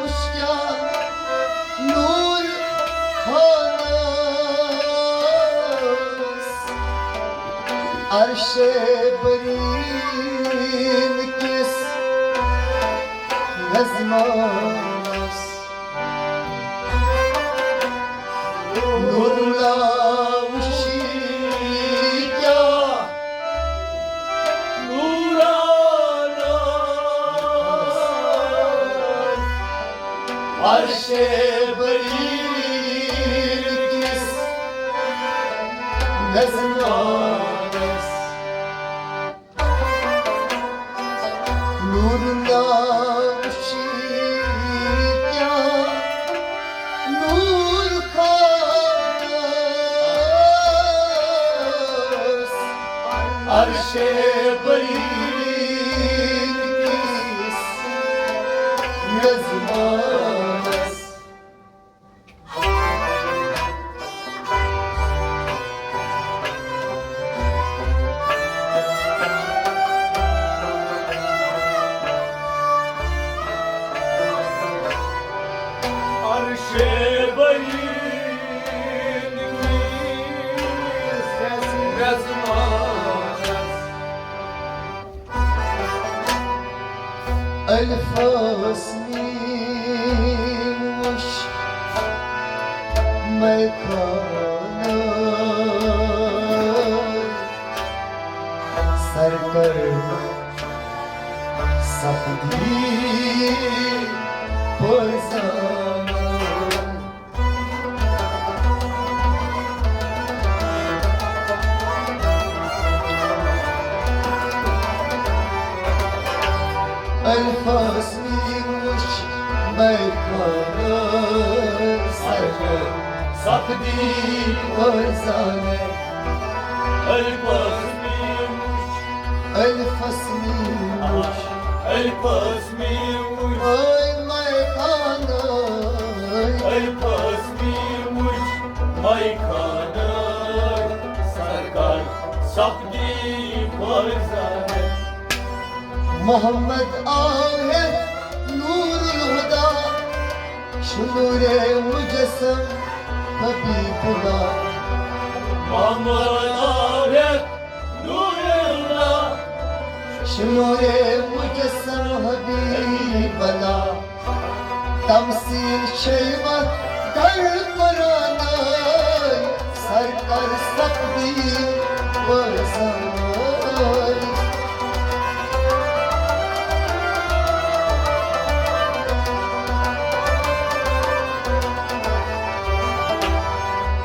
وٕچھ کیٛاہ نور خانس، عرشِ برین کِس نظمانس۔ نور اللہ وٕچھی کیٛاہ نورانہٕ عرشِ برین کِس نظمانس۔ نور اللہ وٕچھی کیٛاہ نور خانس، عرشِ برین کِس نظمانس۔ میخانہ سرکر سپدی پرزانہ۔ الفاظ می وچھ میخانہ سرکر سپدی پرزانہ۔ الفاظ می وچھ، الفاظ می وچھ، الفاظ می وچھ۔ اے میخانہ، الفاظ می وچھ میخانہ سرکر سپدی پرزانہ۔ محمد آو ہیتھ نور الہدی، چھُ نورِ مجسم حبیب اللہ۔ محمد آو ہیتھ نور الہدی، چھُ نورِ مجسم حبیب اللہ۔ تمثیل چھے وتھ در قرآنٕے، سرکر سپدی پرزانٕے۔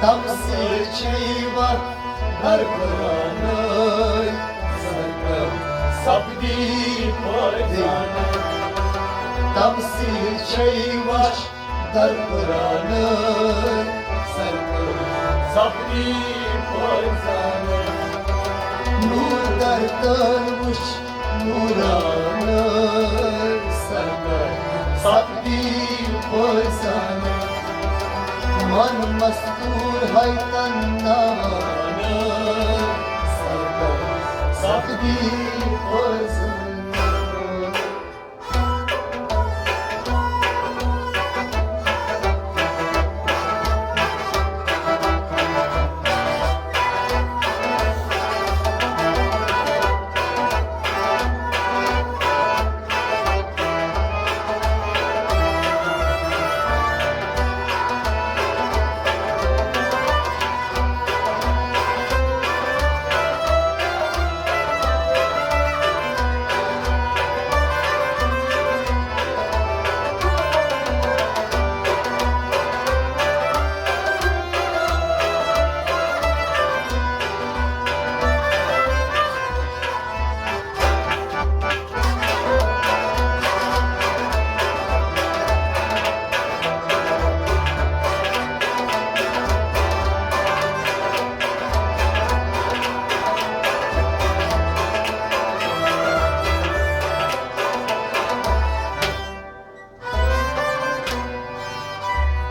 تمثیل چھے وتھ در قرآنٕے، سرکر سپدی پرزانٕے۔ تمثیل چھے وتھ در قرآنٕے، سرکر سپدی پرزانٕے۔ نور در تن وچھ نورانٕے، سرکر سپدی پرزانٕے۔ من مستور ہے تن نانٕے، سرکر سپدی پرزانٕے۔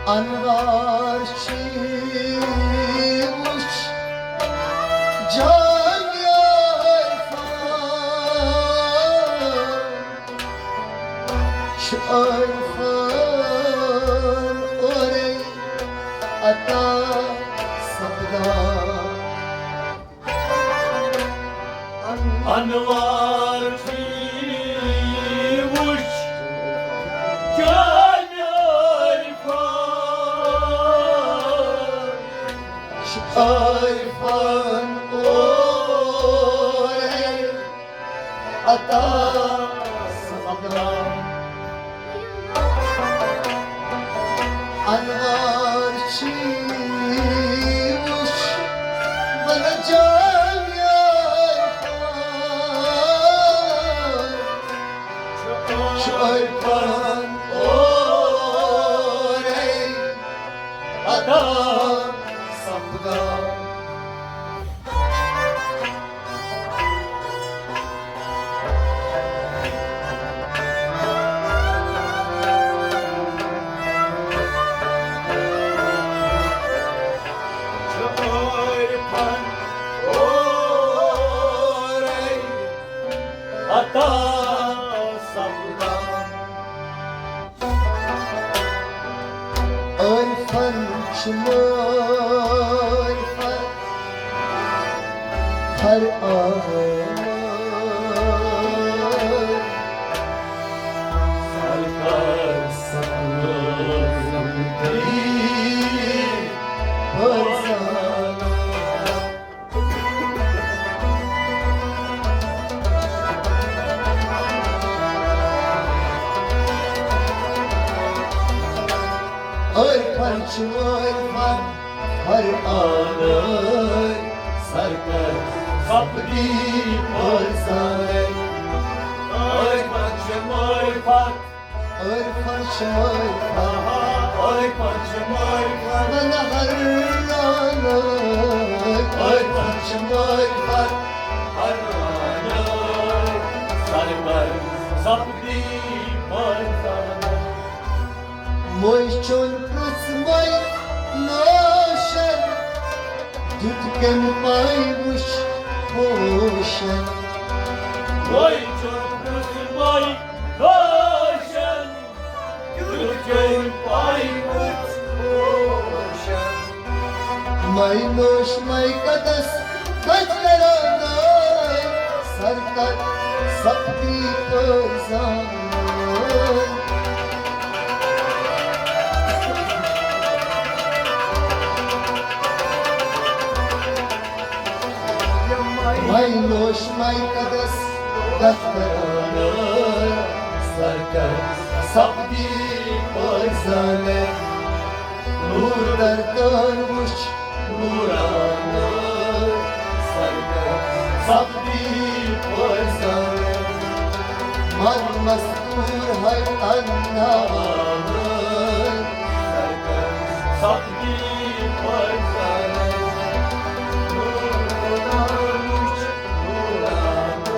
انوار چھی وچھ جان عرفان، چھ عرفان اورے عطا سپدان۔ انوار چھی وچھ جان عرفان، عرفان اورے عطا سپدان۔ انوار چھی وچھ بل جان عرفان، چھ عرفان اورے عطا سپدان۔ عطا سپدان۔ عرفن چھ معرفت ہر آن۔ سرکار سپدی مٲرۍ فرق ہر آنٲرۍ، سرکر سپدی پٲرۍ زانٲرۍ۔ ٲرۍ پنچ مٲرۍ فرق، ٲرۍ پنچ مٲرۍ فرق، ٲرۍ پنچ مٲرۍ فرق۔ ون ہر آنٲرۍ، ٲرۍ پنچ مٲرۍ فرق ہر آنٲرۍ، سرکر سپدی پٲرۍ زانٲرۍ۔ مٔنٛزۍ چوٚن پرٛژھ مٔنٛزۍ نوشن، دیُت کٔمۍ پاے وٕچھ پوشن۔ مٔنٛزۍ چوٚن پرٛژھ مٔنٛزۍ نوشن، دیُت کٔمۍ پاے وٕچھ پوشن۔ مے نوش مے قدس دفترانہ، سرکر سپدی پٲرۍ زانٲرۍ۔ مے نوش مے قدس دفترانہ، سرکر سپدی پٲرۍ زانٲرۍ۔ نور دردان وٕچھ نورانہ، سرکر سپدی پٲرۍ زانٲرۍ۔ من مستور ہے اندھا، سرکر سپدی پٲرۍ زانٲرۍ۔ نورانہ وٕچھ نورانہ۔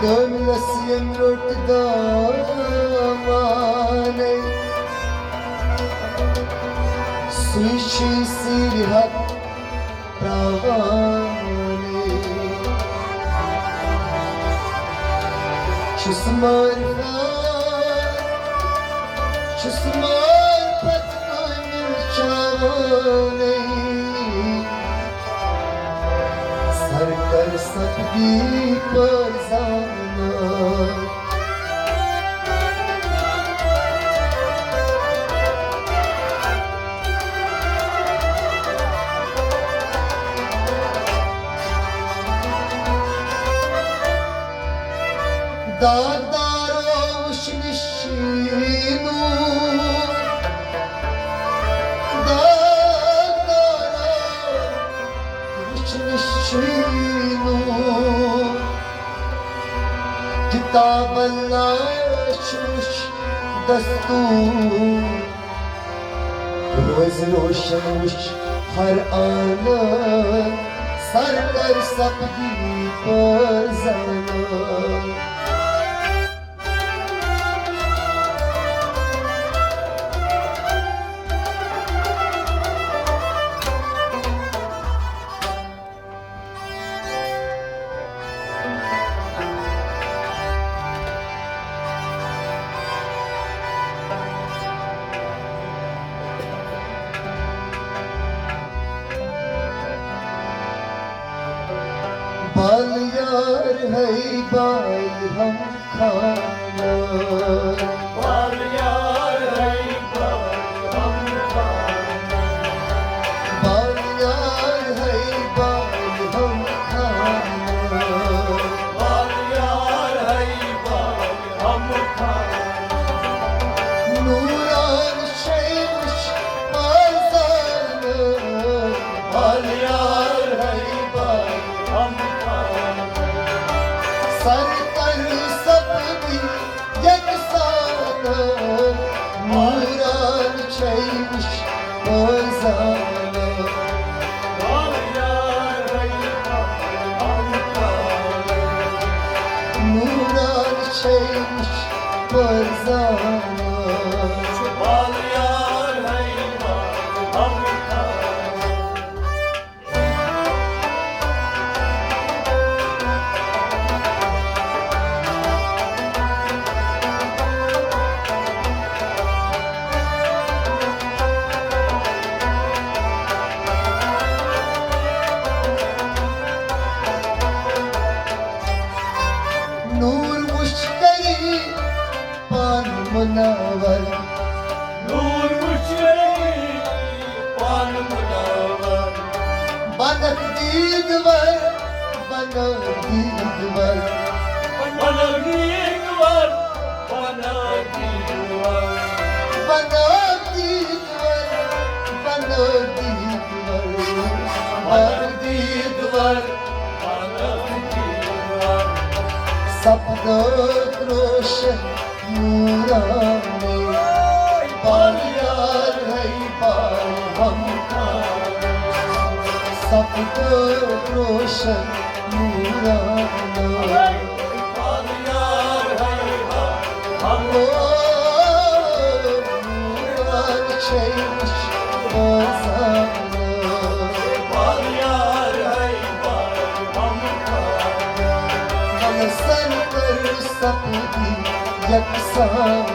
کٲملس ییٚمۍ روٚٹ دامانَے، سُے چھُے سِرِ حق پراوانَے۔ چھُس معرفت، چھُس معرفت کٲمِل چاوانَے۔ سرکر سپدی پٲرۍ زانان۔ داغدارو وٕچھ نِشیٖنو، داغدارو وٕچھ نِشیٖنو، کتاب اللہ چھُ وٕچھ دستور۔ روزِ روشن وٕچھ ہر آنہٕ، سرکر سپدی پٲرۍ زانہٕ۔ بال یار ہے بال ہم خانہ۔ بال یار ہے بال ہم خانہ۔ بال یار ہے بال ہم خانہ۔ بال یار ہے بال ہم خانہ۔ نوران شیوش پرزانہ۔ بال یار ہے بال ہم خانہ۔ سرکر سپدی یکسانہٕ، نوران چھے وٕچھ پٲرۍ زانہٕ۔ نوران چھے وٕچھ پٲرۍ زانہٕ۔ دیدور، بنو دیدور، بنو دیدور، بنو دیدور، بنو دیدور، بنو دیدور، بنو دیدور، بنو دیدور۔ سپدوک روشن نورانی، بار یار ہے بار ہم، سپدوک روشن نورانی۔ او نوران چھے وچھ بوزان۔ من سر کر سپدی یکسان۔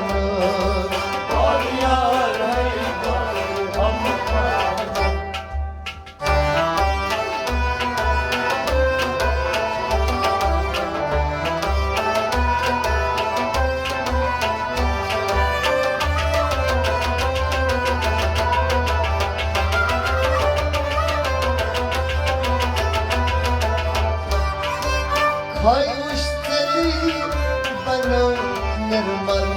خواہی وُچھ ژےٚ بنو نرمل۔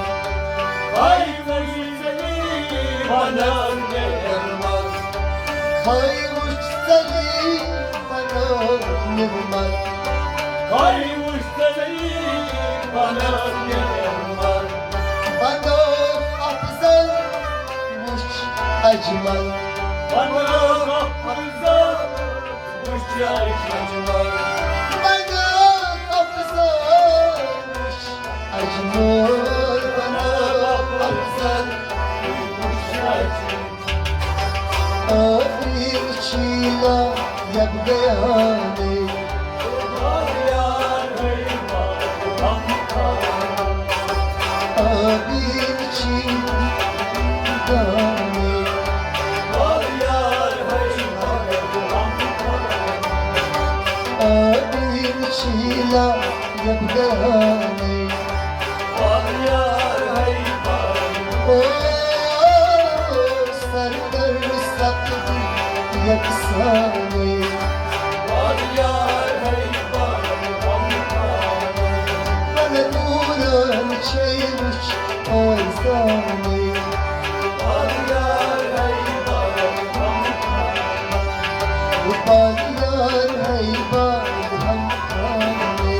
خواہی وُچھ ژےٚ بنو نرمل۔ خواہی وُچھ ژےٚ بنو نرمل۔ خواہی وُچھ ژےٚ بنو نرمل۔ بنو افضل وُچھ اجمل۔ بنو افضل وُچھ اجمل۔ بنو افضل وُچھ اجمل۔ بنو افضل وُچھ اجمل۔ آبین چیلا یب گیانے۔ آبین چیلا گانے۔ آبین چیلا یب گیانے۔ او سر کر سپدی یکسانے۔ من نوران چھے وُچھ پٲیزانے۔ بار یار ہے بار ہم کھانے۔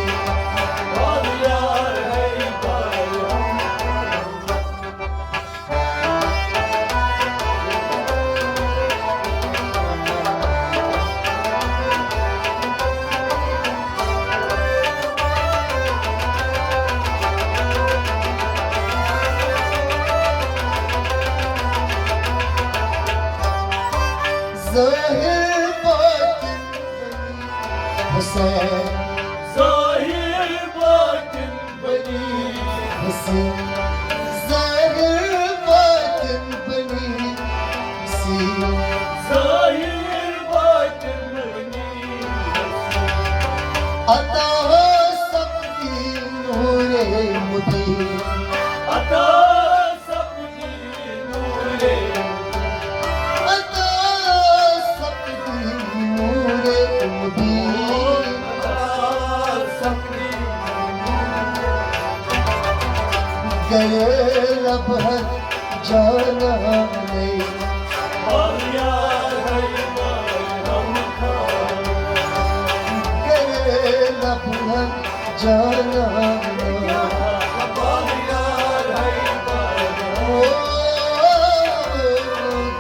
ظاہر باطن حسین۔ ظاہر باطن بنی حسین۔ ظاہر باطن بنی حسین۔ ظاہر باطن بنی حسین۔ عطا سپدی نور مبین۔ عطا سپدی نور۔ عطا سپدی نور مبین۔ گئے لبہر جانانے۔ گئے لبہر جانانے۔ او،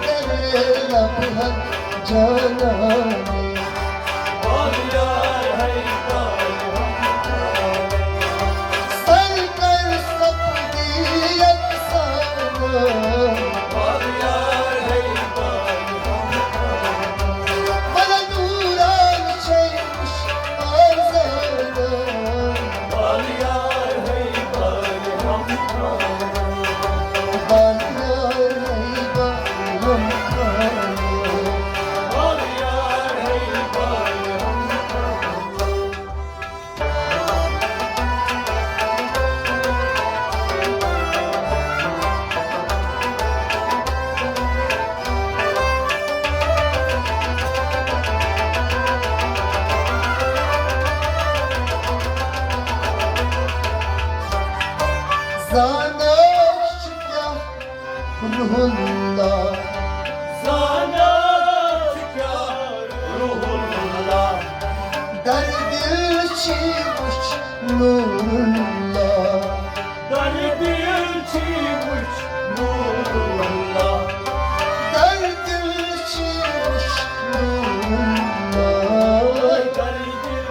گئے لبہر جانانے۔ سر کر سپدی یکسان۔ زانان چھِ کیٛاہ روح اللہ۔ زانان چھِ کیٛاہ روح اللہ۔ در دل چھی وٕچھ نور اللہ۔ در دل چھی وٕچھ نور اللہ۔ در دل چھی وٕچھ نور اللہ۔ در دل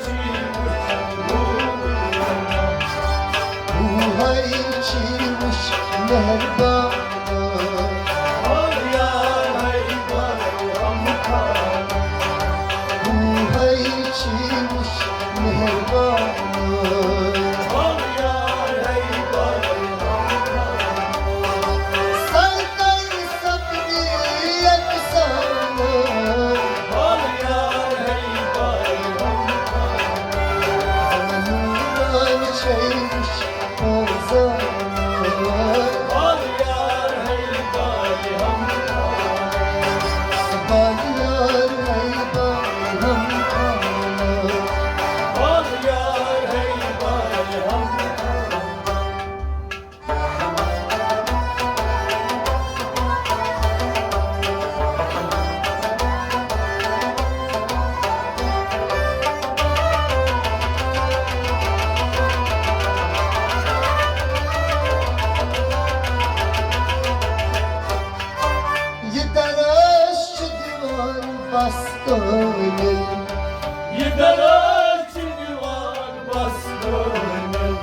چھی وٕچھ نور اللہ۔ بوہے چھی وٕچھ مہربان۔ ہو یار ہے برہم خان۔ بوہے چھی وٕچھ مہربان۔ ہو یار ہے برہم خان۔ سرکار سپدی یکسان۔ ہو یار ہے برہم خان۔ نوران چھی وٕچھ یہِ درس چھُ دِوان بس تٲلیٖل۔ یہِ درس چھُ دِوان بس تٲلیٖل۔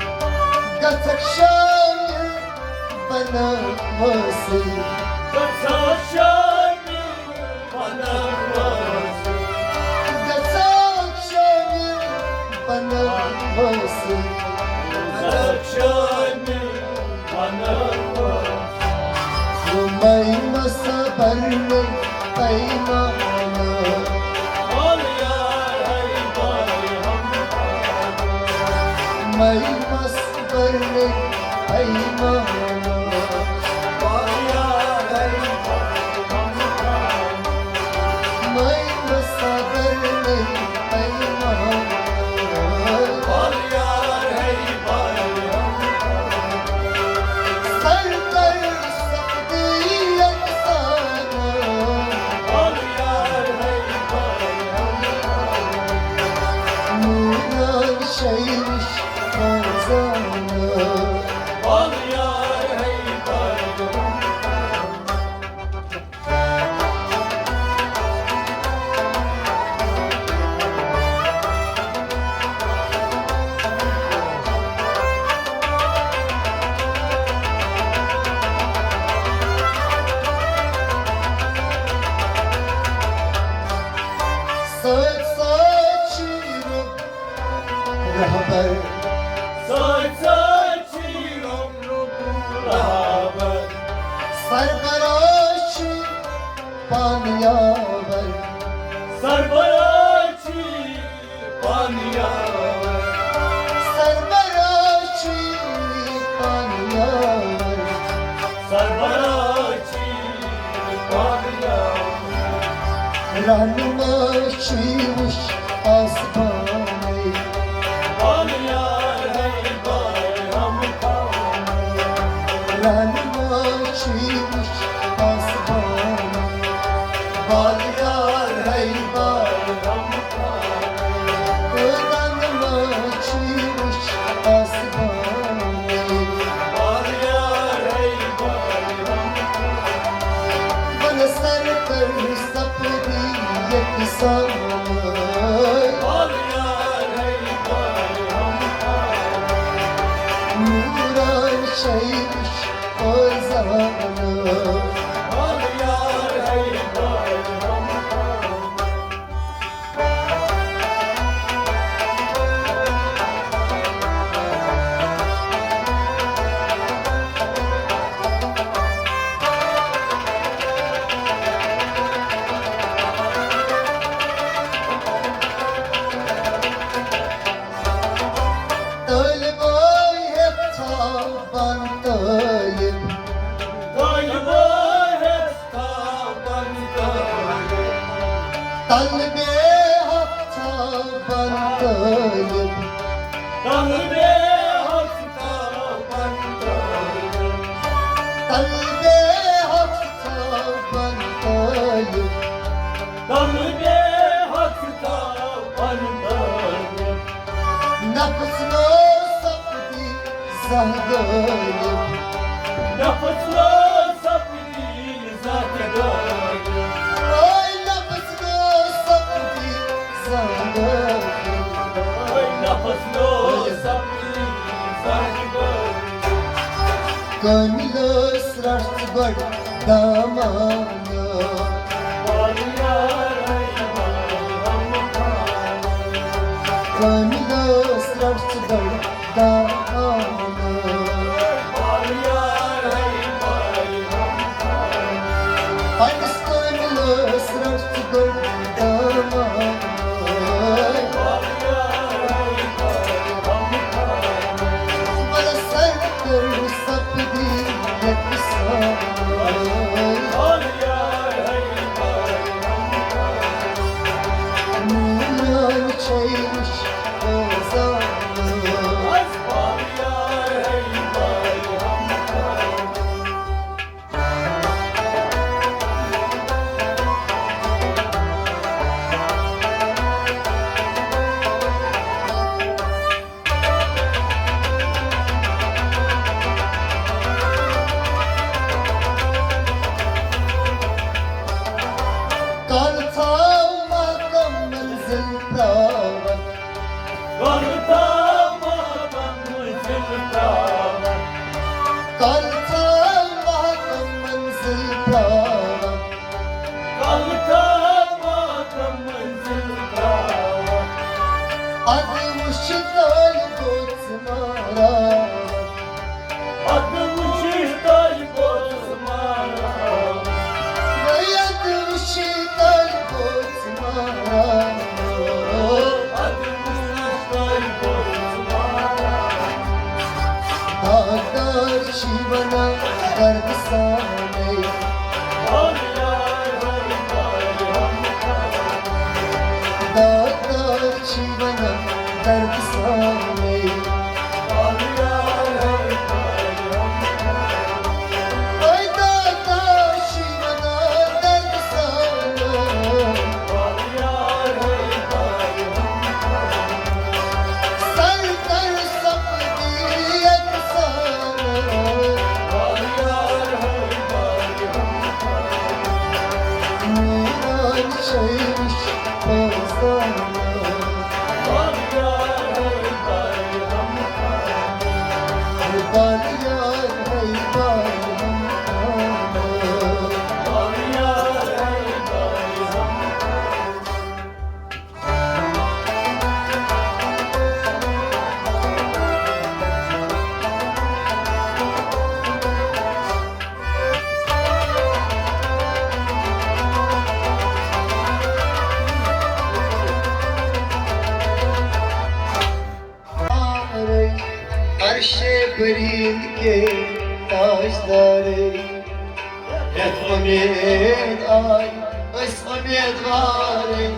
گژھکھ شامہِ بناو حٲصِل۔ گژھکھ شامہِ بناو حٲصِل۔ گژھکھ شامہِ بناو حٲصِل۔ گژھکھ شامہِ بناو حٲصِل۔ مَے مَسا بَرنَے پَیمانہٕ۔ مَے مَس بَرنَے پَیمانہٕ۔ مَے مَسا بَرنَے پَیمانہٕ۔ سرکار سپدی یکسان۔ نوران شیش روزان۔ سۭتۍ سۭتۍ چھُ رُت رہبر۔ سۭتۍ سۭتۍ چھُ رُت رہبر۔ سربراز چھُ پانہٕ یاور۔ سربراز چھُ پانہٕ یاور۔ سربراز چھُ پانہٕ یاور۔ سربراز چھُ پانہٕ یاور۔ رہنما چھُ وٕچھ آسمانٕے۔ رہنما چھُ وٕچھ آسمانٕے۔ بالیار ہے بال رحم خان۔ رہنما چھُ وٕچھ آسمانٕے۔ بالیار ہے بال رحم خان۔ بہٕ سرکار سپدی یکسان۔ نوران شیش اوزان۔ طٲلبٲے ہٮ۪تھ تھاو بَن طٲلب۔ طٲلبٲے ہٮ۪تھ تھاو بَن طٲلب۔ طلبے ہٮ۪تھ تھاو بَن طٲلب۔ طلبے ہٮ۪تھ تھاو بَن نفس نہٕ سپدی زانٛہہ غٲلب۔ نفس نہٕ سپدی زانٛہہ غٲلب۔ اے نفس نہٕ سپدی زانٛہہ غٲلب۔ اے نفس نہٕ سپدی زانٛہہ غٲلب۔ کٲمِل ٲس رٹھ گۄڈٕ دامانہٕ۔ کٲمِلس رٹھ ژٕ گۄڈٕ دامانہٕ۔ پننِس کٲمِلس رٹھ ژٕ گۄڈٕ دامانہٕ۔ بلہٕ سر تہٕ سپدی یکسان۔ میٲنۍ چھے وٕچھ روزان۔ کالہٕ تھاو محکم منزل پراوان۔ کالہٕ تھاو محکم منزل پراوان۔ کالہٕ تھاو محکم منزل پراوان۔ کالہٕ تھاو محکم منزل پراوان۔ ادٕ وٕچھ تالہِ بوٚژھ ماران۔ ادٕ وٕچھ تالہِ بوٚژھ ماران۔ وَے ادٕ وٕچھ تالہِ بوٚژھ ماران۔ ادٕ وٕچھ تالہِ بوٚژھ ماران۔ داغدار چھی ونان دردٕ سانَے۔ داغدار چھی ونان دردٕ سانَے۔ اے داغدار چھی ونان دردٕ سانَے۔ سر تر سپدی یکسان۔ میٲنۍ چھے وٕچھ روزان۔ عرشِ برین کے تاجدارے۔ یتھ امید آے أسۍ امیدوارے،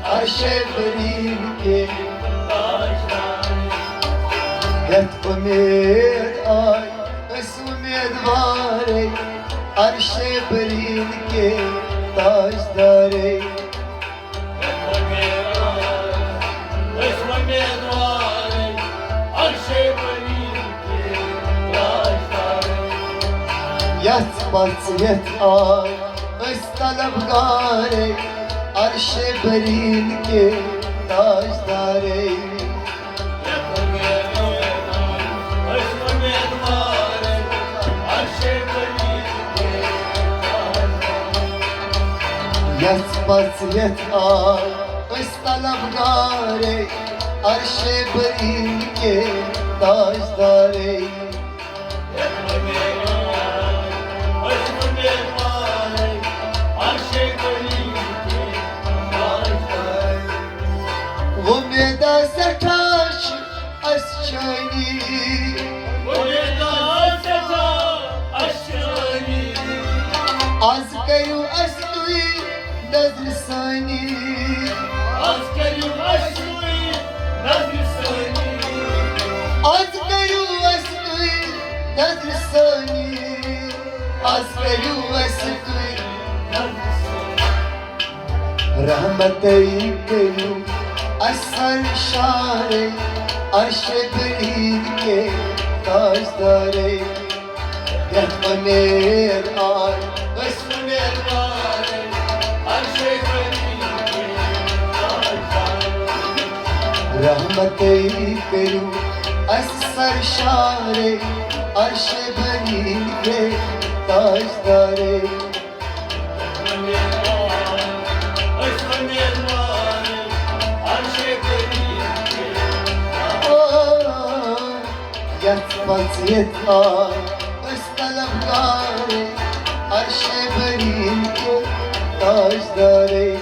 عرشِ برین کے تاجدارے۔ یتھ امید آے أسۍ امیدوارے، عرشِ برین کے تاجدارے۔ یژھ پژھ یتھ آے أسۍ طلبگارے، عرشِ برین کے تاجدارے۔ یژھ پژھ یتھ آے أسۍ طلبگارے، عرشِ برین کے تاجدارے۔ وۄمیدہ سٮ۪ٹھاہ چھِ اَسہِ چٲنی۔ وۄمیدہ سٮ۪ٹھاہ اَسہِ چٲنی۔ آز کٔرِو اَسہِ تُہۍ نظرِ ثٲنی۔ آز کٔرِو اَسہِ تُہۍ نظرِ ثٲنی۔ آز کٔرِو اَسہِ تُہۍ نظرِ ثٲنی۔ آز کٔرِو اَسہِ تُہۍ نظرِ ثٲنی۔ رحمتے کٔرِو اَسہِ سرشارے عرشِ بلیل کے تاجدارے، یَتھ اُمید آے أسۍ اُمیدوارے، عرشِ بلیل کے تاجدارے۔ رحمتے کٔرِو اَسہِ سرشارے عرشِ بلیل کے تاجدارے۔ یَتھ پَژھِ یَتھ آے أسۍ طلبگارے، عرشِ بلیل کے تاجدارے۔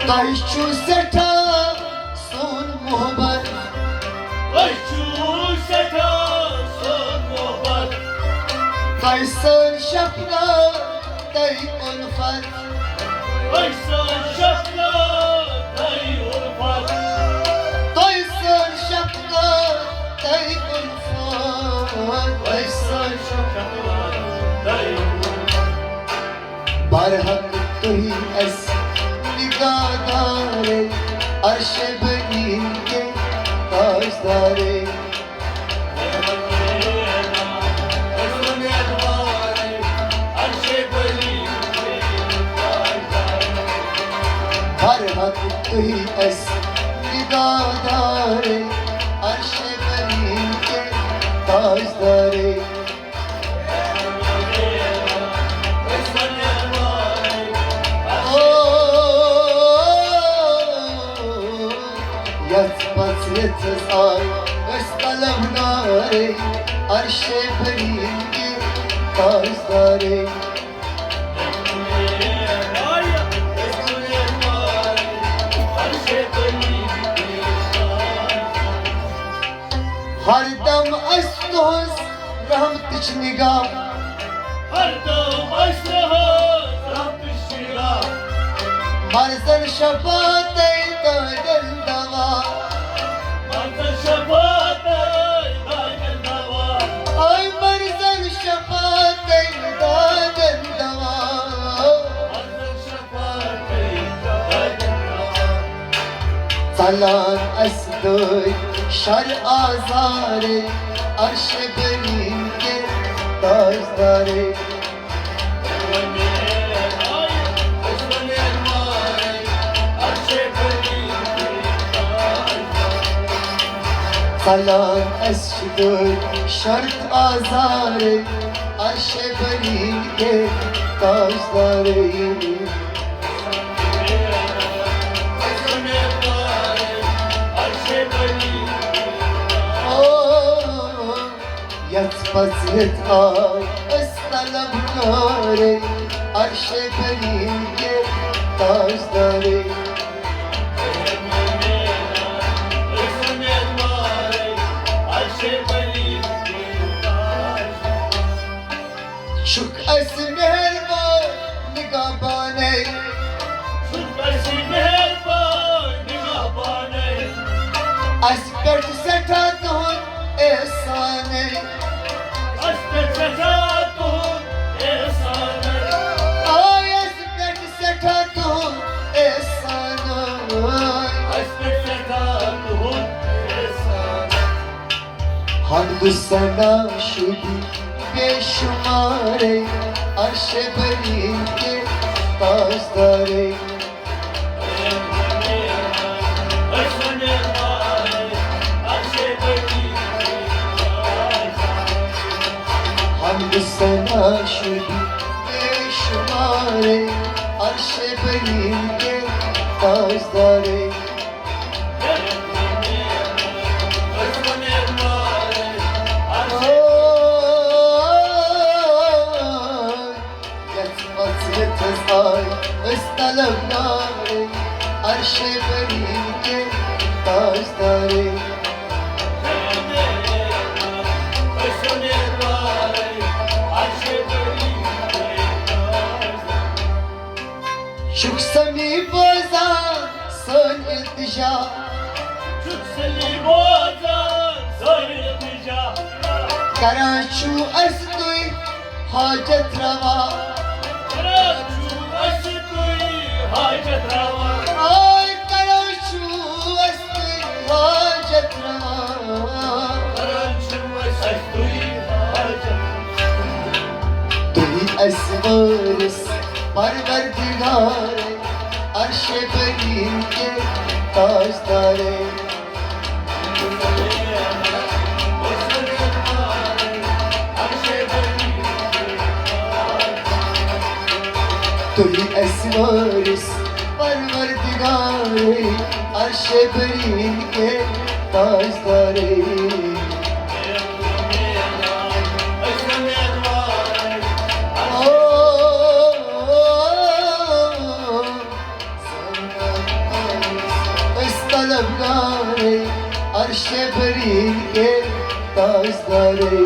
تۄہہِ چھُو سٮ۪ٹھاہ سون محبت۔ تۄہہِ چھُو سٮ۪ٹھاہ سون محبت۔ تۄہہِ سٲنۍ شفقت، تۄہہِ اُلفت۔ تۄہہِ سٲنۍ شفقت، تۄہہِ اُلفت۔ تۄہہِ سٲنۍ شفقت، تۄہہِ اُلفت۔ تۄہہِ سٲنۍ شفقت، تۄہہِ اُلفت۔ برحق تُہی اَسہِ نگاہ دارے، عرشِ بلیل کے تاجدارے۔ برحق تُہی اَسہِ نگاہ دارے، عرشِ بلیل کے تاجدارے۔ یَتھ پَژھِ یَتھ آے أسۍ طلبگارے، عرشِ بلیل کے تاجدارے۔ ہر دم اَسہِ تُہٕنٛز رحمتٕچ نگاہ۔ ہر دم اَسہِ تُہٕنٛز رحمتٕچ نگاہ۔ مرضن شفاعتے دادن دوا۔ مرضن شفاعتے دادن دوا۔ اے مرضن شفاعتے دادن دوا۔ مرضن شفاعتے دادن دوا۔ ژلان اَسہِ دٲدۍ شر آزارے، عرشِ بلیل کے تاجدارے۔ ژلان اَسہِ دٲدۍ شر آزارے، عرشِ بلیل کے تاجدارے۔ یَتھ پَژھِ یَتھ آے أسۍ طلبگارے، عرشِ بلیل کے تاجدارے۔ چھُکھ اَسہِ مہربان نگہبانے۔ چھُکھ اَسہِ مہربان نگہبانے۔ اَسہِ پٮ۪ٹھ سٮ۪ٹھاہ تُہُنٛد احسانے۔ اَسہِ پٮ۪ٹھ سٮ۪ٹھاہ تُہُنٛد احسانے۔ آے اَسہِ پٮ۪ٹھ سٮ۪ٹھاہ تُہُنٛد احسانے۔ اَسہِ پٮ۪ٹھ سٮ۪ٹھاہ تُہُنٛد احسانے۔ حمد ثنا شدی بے شمارے، عرشِ بلیل کے تاجدارے۔ حمد ثنا شدی بے شمارے، عرشِ بلیل کے تاجدارے۔ یَتھ پَژھِ یَتھ آے أسۍ طلبگارے، عرشِ بلیل کے تاجدارے۔ چھُکھ سمیع بوزان سٲنۍ التجا۔ چھُکھ سمیع بوزان سٲنۍ التجا۔ کران چھُو اَسہِ تُہۍ حاجت روا۔ کران چھُو اَسہِ تُہۍ حاجت روا۔ آے کران چھُو اَسہِ تُہۍ حاجت روا۔ کران چھُو اَسہِ تُہۍ حاجت۔ تُہۍ اَسہِ وٲرِس پروردگارے، عرشِ برین کے تاجدارے۔ تُہۍ اَسہِ وٲرِس پروردگارے، عرشِ برین کے تاجدارے۔ أسۍ طلبگارے، عرشِ برین کے تاجدارے۔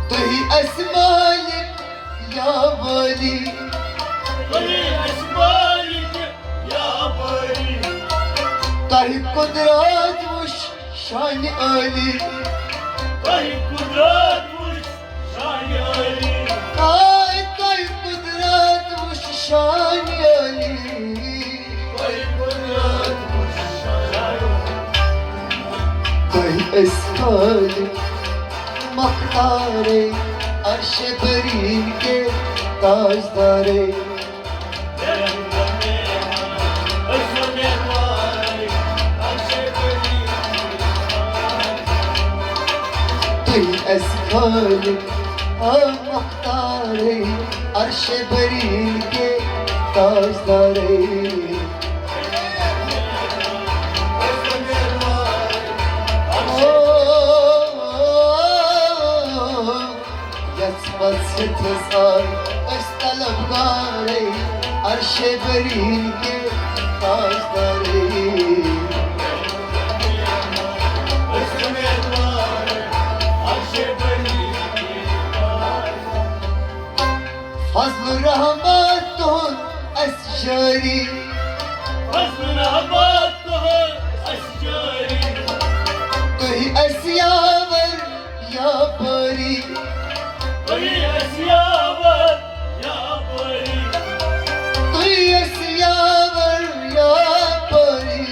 تُہۍ اَسہِ مالک یا وٲلی۔ تُہۍ اَسہِ مالک یا وٲلی۔ تۄہہِ قدرت وٕچھ شانہِ عٲلی۔ تۄہہِ قدرت وٕچھ شانہِ عٲلی۔ آے تۄہہِ قدرت وٕچھ شانہِ عٲلی۔ تۄہہِ قدرت وٕچھ شانہِ عٲلی۔ تۄہہِ أسۍ خالق مختارے، عرشِ برین کے تاجدارے۔ تُہۍ اَسہِ خالق آ مختارے، عرشِ برین کے تاجدارے۔ یَتھ منٛز یَتھ منٛز آے أسۍ طلبگارے، عرشِ برین کے تاجدارے۔ فضل رحمت تُہُنٛد اَسہِ جٲری۔ فضل رحمت تُہُنٛد اَسہِ جٲری۔ تُہۍ اَسہِ یاور یا بٲری۔ تُہۍ اَسہِ یاور یا بٲری۔ تُہۍ اَسہِ یاور یا بٲری۔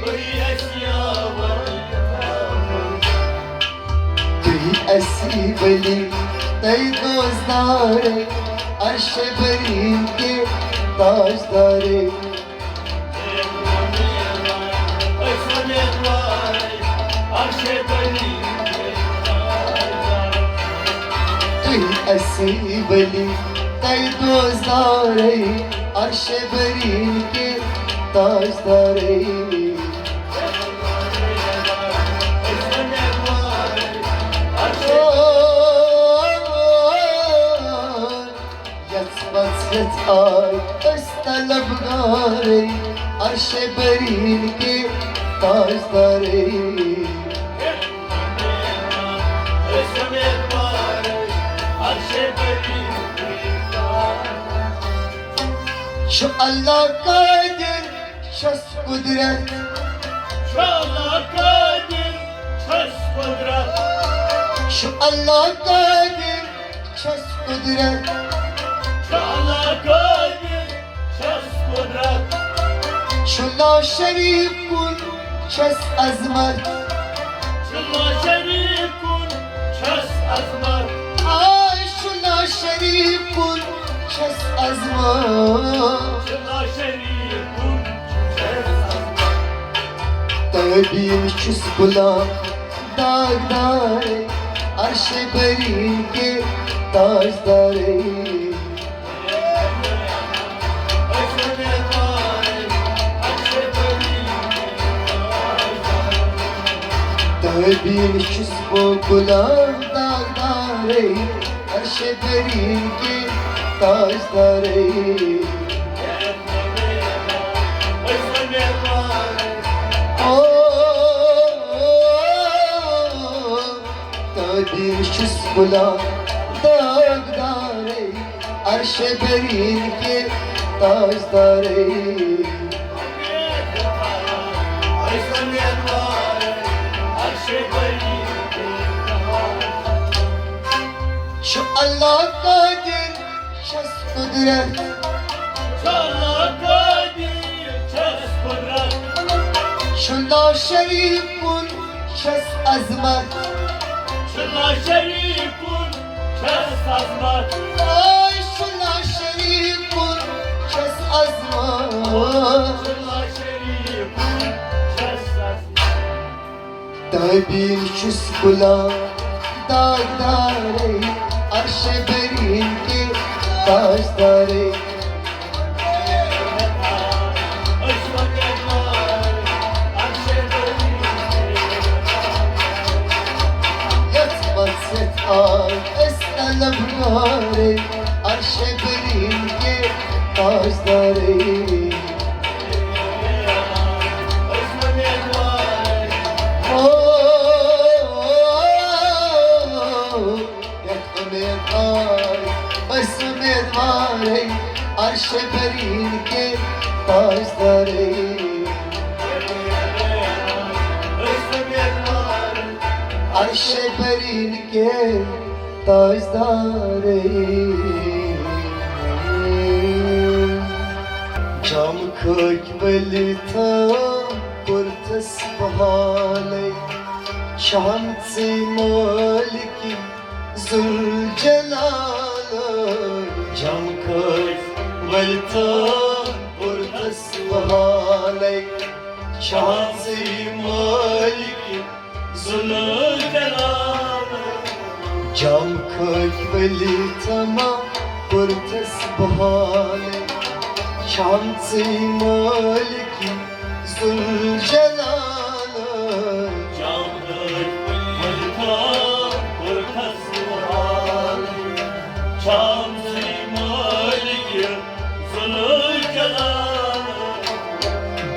تُہۍ اَسہِ یاور یا بٲری۔ تُہۍ اَسی ؤلی تۄہہِ دوستدارے، عرشِ برین کے تاجدارے۔ تُہۍ اَسی ؤلی تۄہہِ دوستدارے، عرشِ برین کے تاجدارے۔ یَتھ منٛز یَتھ آے أسۍ طلبگارے، عرشِ برین کے تاجدارے۔ چھُ اللہ قادر، چھس قدرت۔ چھُ اللہ قادر، چھس قدرت۔ چھُ اللہ قادر، چھس قدرت۔ چھُ اللہ قادر، چھس قدرت۔ چھُ لا شریک کُن، چھس عظمت۔ چھُ لا شریک کُن، چھس عظمت۔ آے چھُ لا شریک کُن، چھس عظمت۔ چھُ لا شریک کُن، چھس عظمت۔ تعظیم چھُس غلام داغدارے، عرشِ برین کے تاجدارے۔ تعظیم چھُس بہٕ غلام داغدارے، عرشِ برین کے تاجدارے۔ او، تعظیم چھُس غلام داغدارے، عرشِ برین کے تاجدارے۔ چھُ اللہ قادر، چھس قدرت، چھُ اللہ قادر، چھس قدرت۔ چھُ لا شریک کُن، چھس عظمت، چھُ لا شریک کُن، چھس عظمت۔ آے چھُ لا شریک کُن، چھس عظمت۔ چھُ لا شریک کُن، چھس عظمت۔ تابع چھُس غلام داغدارے، عرش برین کے تاجدارے۔ یتھ مقصد آے أسۍ طلبگارے، عرش برین کے تاجدارے۔ او، یتھ امیدوار، أسۍ امیدوارے، عرش برین کے تاجدارے۔ عرش برین کے تاجدارے۔ جام کھٲکۍ ؤلۍ تھٲو کوٚرتھس بحالے، چھام ژٕے مٲلِک ذوالجلال۔ جام کھٲکۍ ؤلۍ تھٲو کوٚرتھس بحالے، چھام ژٕے مٲلِک ذوالجلال۔ جام کھٲکۍ ؤلۍ تھٲو کوٚرتھس بحالے، چھام ژٕے مٲلِک ذوالجلال۔ جام کھٲکۍ ؤلۍ تھٲو کوٚرتھس بحالے، چھام ژٕے مٲلِک ذوالجلال۔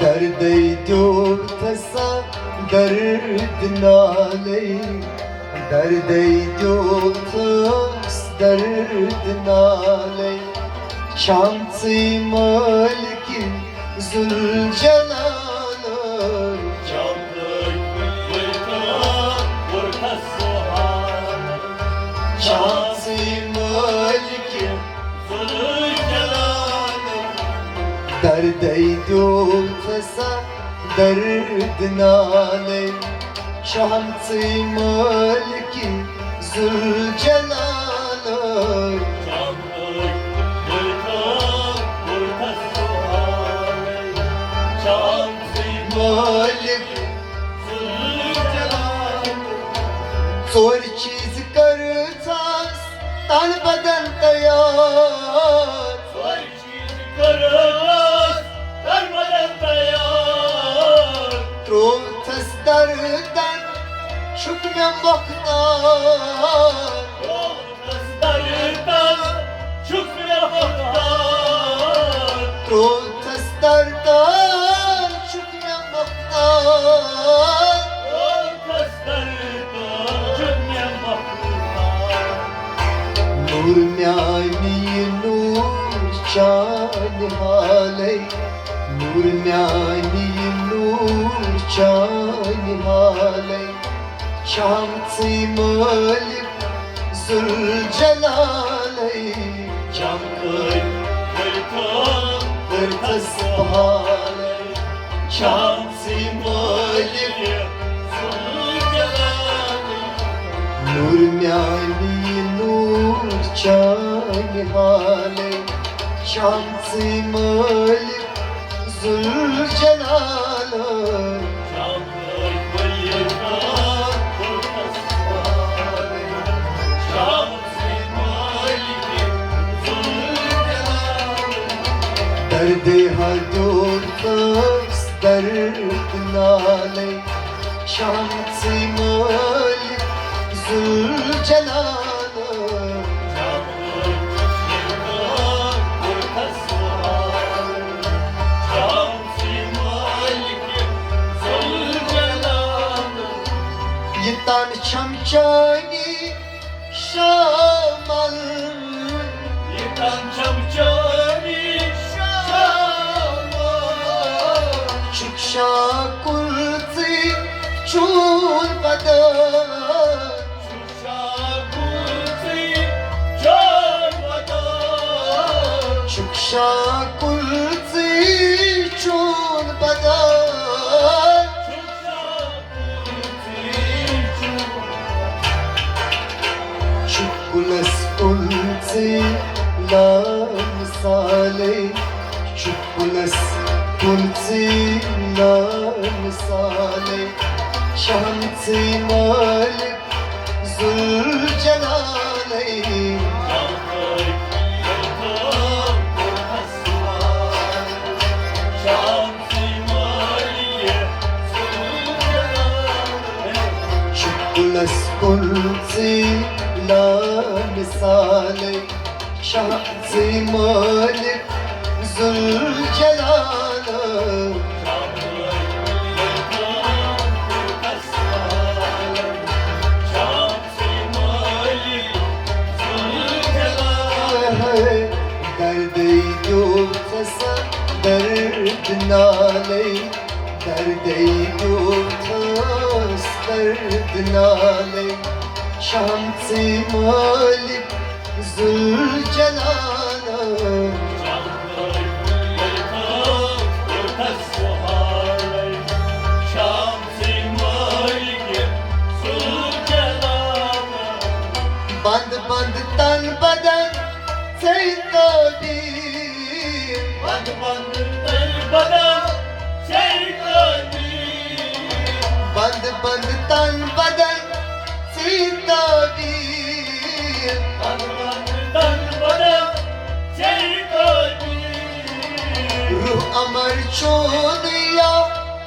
دردے دیُتھسا درد نالے، دردے دیُتھس درد نالے، چھام ژٕے مٲلِک ذوالجلال۔ جام کھٲکۍ ؤلۍ تھٲو کوٚرتھس بحالے، چھام ژٕے مٲلِک ذوالجلال۔ دردے دیُتھسا درد نالے، چھام ژٕے مٲلِک ذوالجلال۔ مٲلِک ژور چیٖز کٔرٕژھس تن بدن تیار۔ ژور چیٖز کٔرٕژھس تن بدن تیار۔ ترٛووتھس دردن چھُکھ مےٚ مۄختار۔ ترٛووتھس دردن چھُکھ مےٚ مۄختار۔ ترٛووتھس دردن چھُکھ مےٚ مۄختار۔ ترٛووتھس دردن چھُکھ مےٚ مۄختار۔ نوٗر میٛانہِ نوٗر چانہِ حالے، نوٗر میٛانہِ نوٗر چانہِ حالے، چھام ژٕے مٲلِک ذوالجلالے۔ چھام ژٕے مٲلِک ذوالجلالے، چھام ژٕے مٲلِک ذوالجلالے۔ نوٗر میٛانہِ نوٗر چانہِ حالے، چھام ژٕے مٲلِک ذوالجلال۔ دردے ہا دیوتس درد نالے، چھام ژٕے مٲلِک ذوالجلال۔ یہِ تن چھم چٲنی شامل۔ یہِ تن چھم چٲنی شاکُل ژٕے چون بدن۔ چھُکھ شاکُل ژٕے چون بدن۔ چھُکھ کُلس کُن ژٕے لامثالے۔ چھُکھ کُلس کُن ژٕے لامثالے۔ شہم ژٕے مٲلِک ذوالجلالے۔ چھُکھ کُلس کُن ژٕے لامثالے۔ شہم ژٕے مٲلِک ذوالجلال۔ دردے دیوتھس درد نالے۔ دردے دیوتھس درد نالے۔ شہم ژٕے مٲلِک ذوالجلال۔ بند بند تن بدن ژٕے تعبیر۔ بند بند تن بدن ژٕے تعبیر۔ بند بند تن بدن ژٕے تعبیر۔ بند بند تن بدن ژٕے تعبیر۔ روح امر چون یا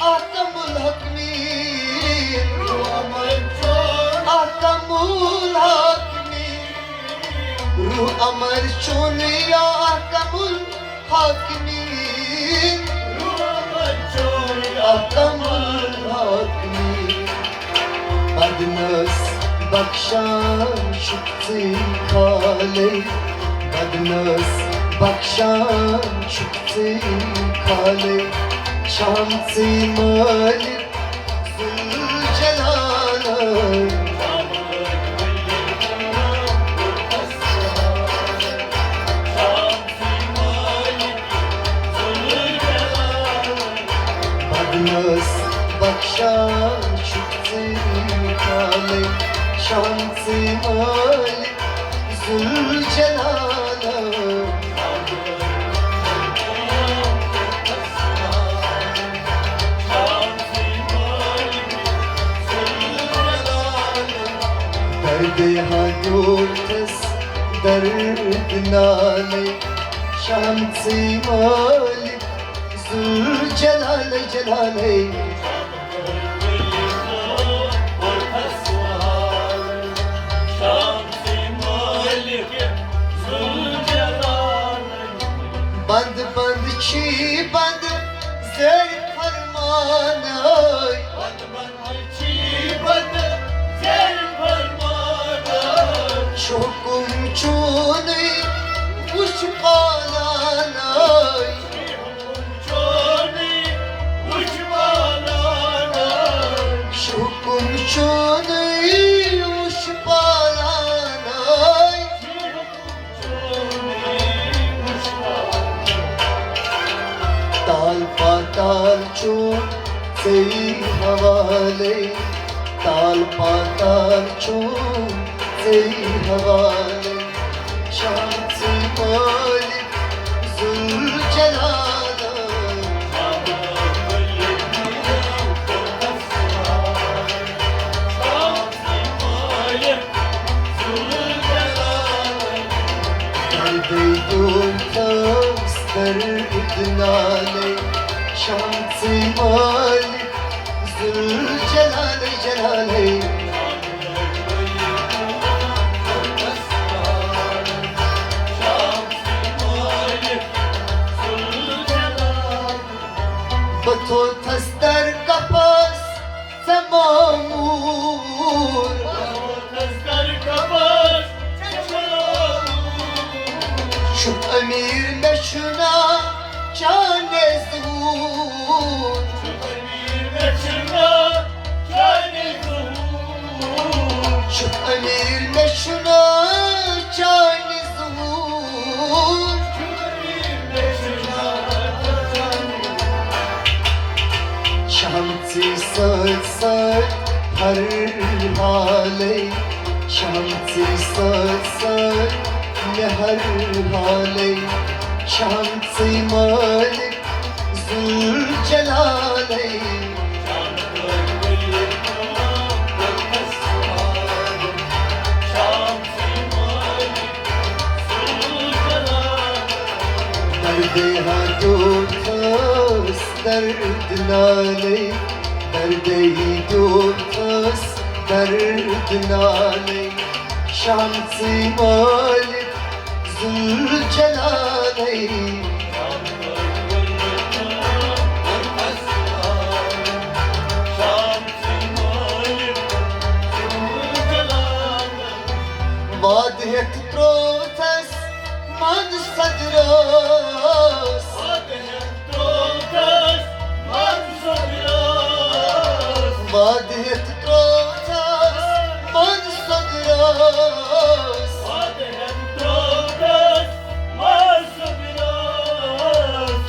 احکم الحاکمین۔ روح امر چون۔ احکم الحاکمین۔ روح امر چون یا احکم الحاکمین۔ روح امر چون یا احکم الحاکمین۔ بدنس بخشان چھُکھ ژٕے خالے۔ بدنس بخشان چھُکھ ژٕے خالے۔ شہم ژٕے مٲلِک ذوالجلال۔ بدنس بخشان چھُکھ ژٕے خالے۔ شہم ژٕے مٲلِک ذوالجلال۔ دردے ہا دیوتھس درد نالے۔ شہم ژٕے مٲلِک ذوالجلال جلالے۔ بند بند چھی بند زیر فرمان۔ بند بند چھی بند زیر فرمان۔ چھُ حُکُم چونُے وُچھ پانانے۔ چھُ حُکُم چونُے وُچھ پانانے۔ چھُ حُکُم چونُے وُچھ پانانے۔ تال پاتال چون ژے حوالے۔ تال پاتال چون ژے حوالے۔ شہم ژے مٲلِک ذوالجلال۔ دردے دیوتھس درد نالے۔ شہم ژے مٲلِک ذوالجلال جلالے۔ بہٕ تھوتھس در کپس ژےٚ معموٗر۔ چھُکھ أمیٖر، مےٚ چھُنہ چانے ظہوٗر۔ شمژٕے سۭتۍ سۭتۍ ہر حالے، شمژٕے سۭتۍ سۭتۍ مےٚ ہر حالے، شمژٕے مٲلِک ذوالجلالے۔ دردے ہا دیوتھس درد نالے، دردے دیوتھس درد نالے، شمژٕے مٲلِک ذوالجلالے۔ وعدٕ ہٮ۪تھ ترٛووتھس منٛز صدرس۔ وعدٕ ہٮ۪تھ ترٛووتھس منٛز صدرس۔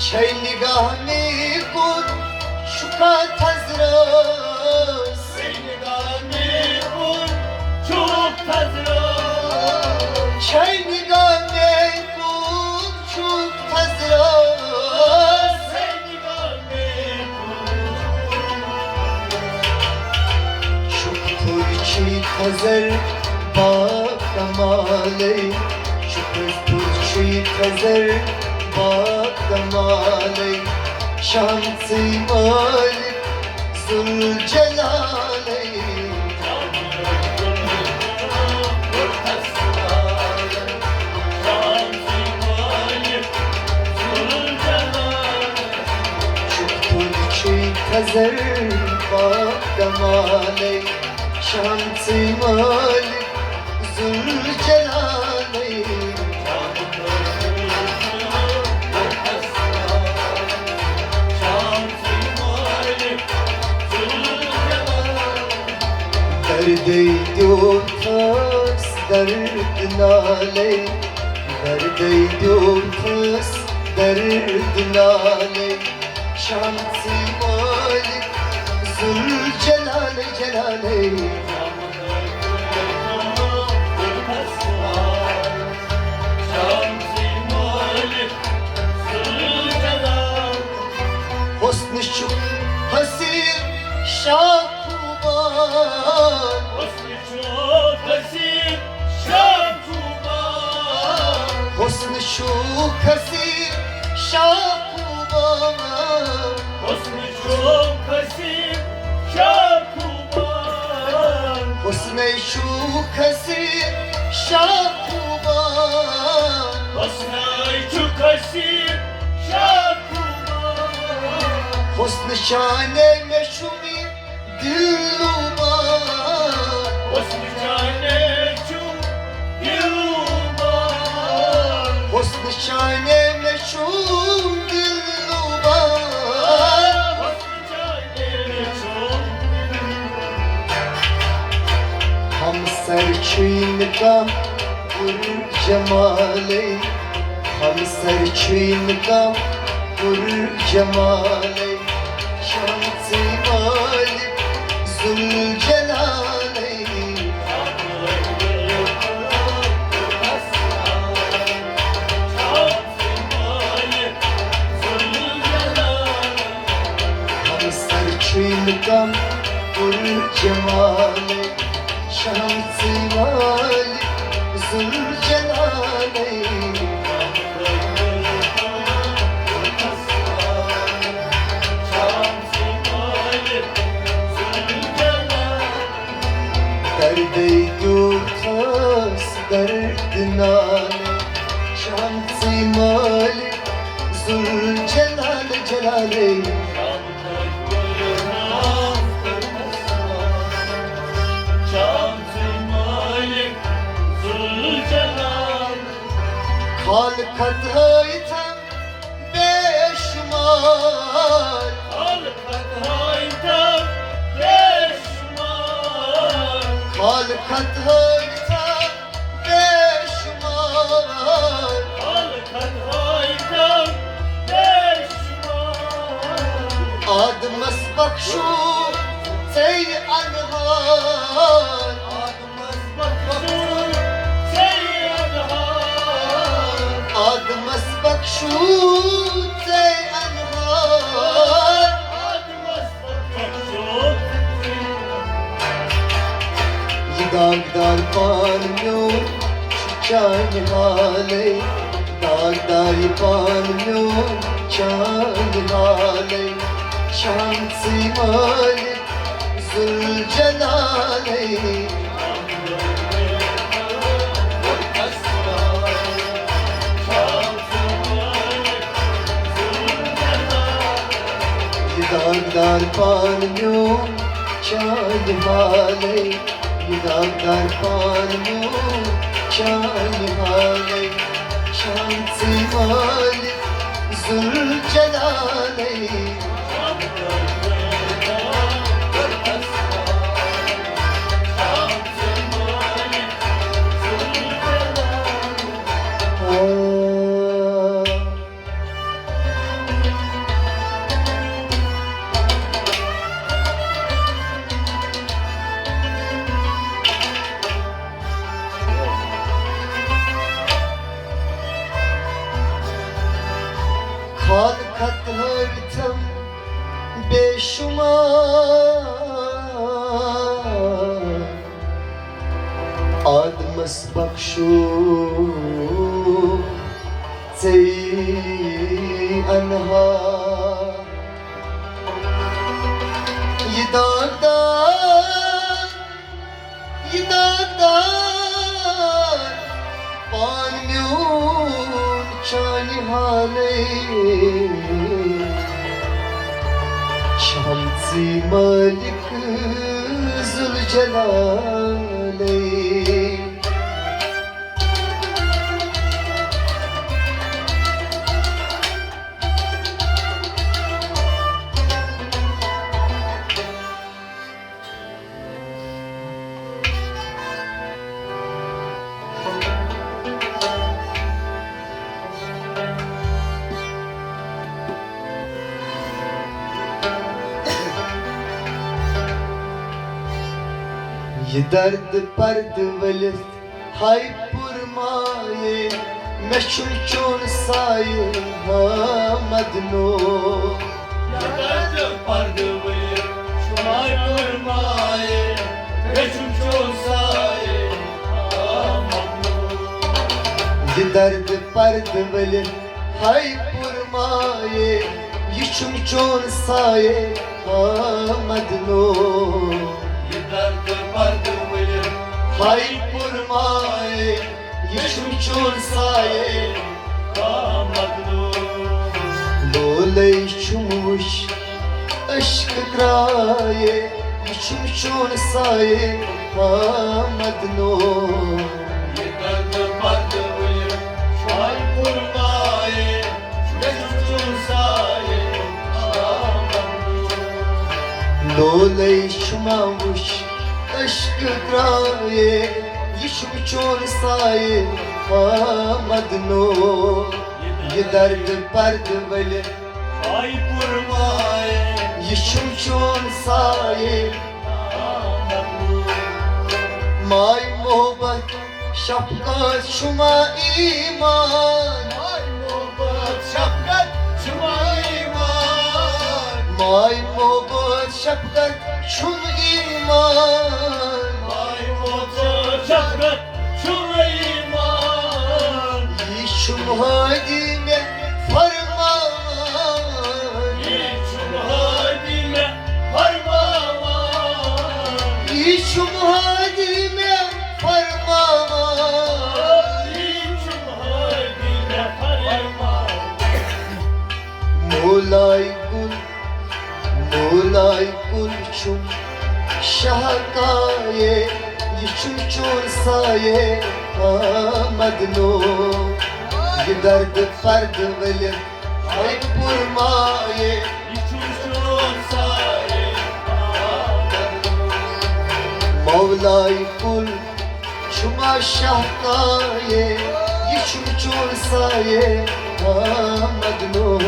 چھے نگاہ مے کُن شُکا تھزرس۔ چھے نگاہ مے کُن شُک تھزرس۔ شُک تھوٚد چھُے تھزر با کمالے، شُک تھوٚد چھُے تھزر با کمالے، شمژٕے مٲلِک ذوالجلالے۔ شُک تھوٚد چھُے تھزر با کمالے، شمژٕے مٲلِک ذوالجلالے۔ دردے دیوتھس درد نالے، دردے دیوتھس درد نالے، شمژٕے مٲلِک ذوالجلالے، جلالے۔ حسن چھُ حسین شاہ خوبان۔ حسن چھُ حسین شاہ خوبان۔ حسنے چھُ حسین شاہ خوبان۔ حسن چانے مےٚ چھُ مےٚ دِل لوٗبان۔ حسن چانے مےٚ چھُ دِل لوٗبان۔ ہمسر چھُے نہٕ کانٛہہ پُر جمالے، ہمسر چھُے نہٕ کانٛہہ پُر جمالے، شمژٕے مٲلِک ذوالجلالے۔ ہمسر چھُے نہٕ کانٛہہ پُر جمالے، شمژٕے مٲلِک ذوالجلالے۔ دردے دیوتھس درد نالے، شمژٕے مٲلِک ذوالجلال جلالے۔ خالقت ہٲیتھم بے شمار۔ خالقت ہٲیتھم بے شمار۔ آدمس بخشو ژے انہار۔ آدمس بخشو ژے انہار۔ آدمس بخشو ژے انہار۔ آدمس بخشو ژے۔ یہِ داغدار پان میون چانہِ حالے، داغدار یہِ پان میون چانہِ حالے، شمسٕے مٲلِک ذوالجلالے۔ یہِ داغدار پان میون چانہِ حالے، یہِ داغدار پان میون چانہِ حالے، شمسٕے مٲلِک ذوالجلالے۔ خان خط ہٲوِتھم بے شمار، آدمس بخشو ژے انہار۔ یہِ داغدار، یہِ داغدار پان میون چانہِ حالے، شمسٕے مٲلِک ذوالجلالے۔ یہِ درد پردٕ ؤلِتھ ہاے پُرمایے، مےٚ چھُم چون سایہِ آمد نو۔ یہِ درد پردٕ ؤلِتھ ہاے پُرمایے، مےٚ چھُم چون سایہِ آمد نو۔ یہِ درد پردٕ ؤلِتھ ہاے پُرمایے، یہِ چھُم چون سایے آمد نو۔ یہِ درد پردٕ ؤلِتھ ہاے پُرمایے، یہِ چھُم چون سایے آمد نو۔ لولے چھُم وٕچھ عشق کرایے، یہِ چھُم چون سایے آمد نو۔ یہِ درد پردٕ ؤلِتھ ہاے پُرمایے، مےٚ چھُم چون سایے آمد نو۔ لولے چھُما وٕچھ عشق کرایے، یہِ چھُم چون سایے آمد نو۔ یہِ درد پردٕ ؤلِتھ ہاے پُرمایے، یہِ چھُم چون سایے آمد نو۔ ماے محبت شفقت چھُما ایمان؟ ماے محبت شفقت چھُما ایمان؟ ماے محبت شفقت چھُم ایمان۔ ماے محبت شفقت چھُم ایمان۔ یہِ چھُم ہادی مےٚ فرماوان۔ یہِ چھُم ہادی مےٚ فرماوان۔ یہِ چھُم ہادی مےٚ فرماوان۔ یہِ چھُم ہادی مےٚ فرماوان۔ مولای کُل، مولای کُل چھُم شاہ کایے، یہِ چھُم چون سایے آمد نو۔ یہِ درد پردٕ ؤلِتھ ہاے پُرمایے، یہِ چھُم چون سایے آمد نو۔ مولای کُل چھُما شاہ کایے، یہِ چھُم چون سایے آمد نو۔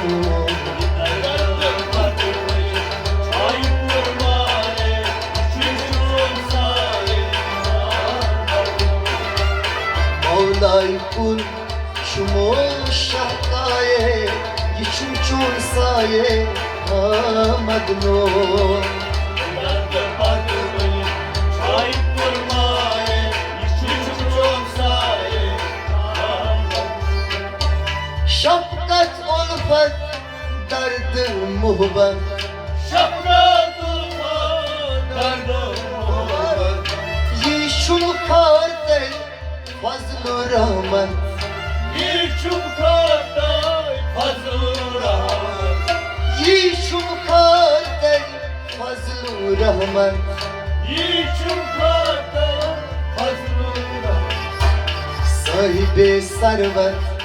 آیے آمد نو۔ شفقت الفت درد محبت، شفقت الفت درد محبت، یہِ چھُم خٲطر فضل و رحمت۔ یہِ چھُم خٲطر فضل و رحمت۔ یہِ چھُم خٲطر فضل و رحمت۔ یہِ چھُم خٲطر فضل و رحمت۔ صاحب ثروت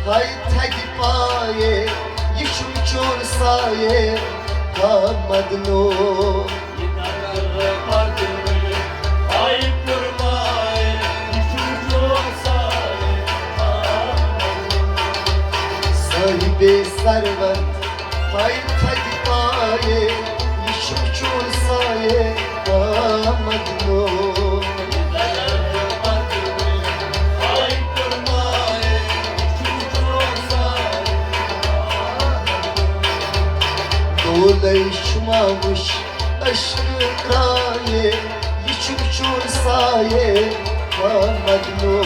ہاے تھدِ پایے، یہِ چھُم چون سایے آمد نو۔ صاحب ثروت ہاے تھدِ پایے، یہِ چھُم چون سایے آمد نو۔ دولے شما وش عشق ترایے، یہِ چھُم چون سایے آمد نو۔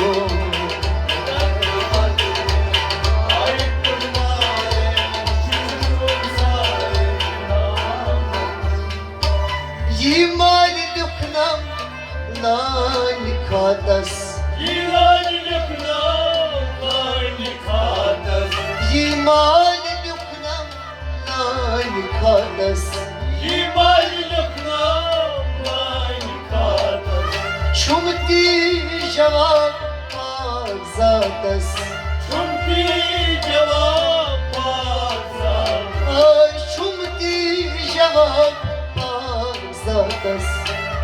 یہِ مالہِ لیوٚکھنم لانہِ خاتس۔ یہِ مالہِ لیوٚکھنم لانہِ خاتس۔ یہِ مالہِ لیوٚکھنم لانہِ خاتس۔ یہِ مالہِ لیوٚکھنم لانہِ خاتس۔ چھُم تی جواب پاک ذاتس۔ چھُم تی جواب پاک ذاتس۔ آے چھُم تی جواب پاک ذاتس۔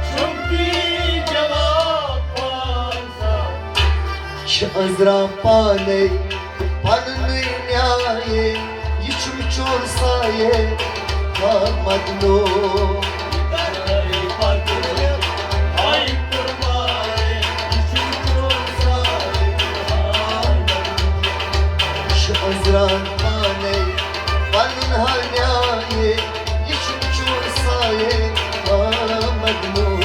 چھُم تی جواب پاک ذاتس۔ چھِ أنٛزران پانے پننُے نیایے، یہِ چھُم چون سایے آمد نو۔ چھِ أنٛزران پانے پنُن ہا نیایے، یہِ چھُم چون سایے آمد نو۔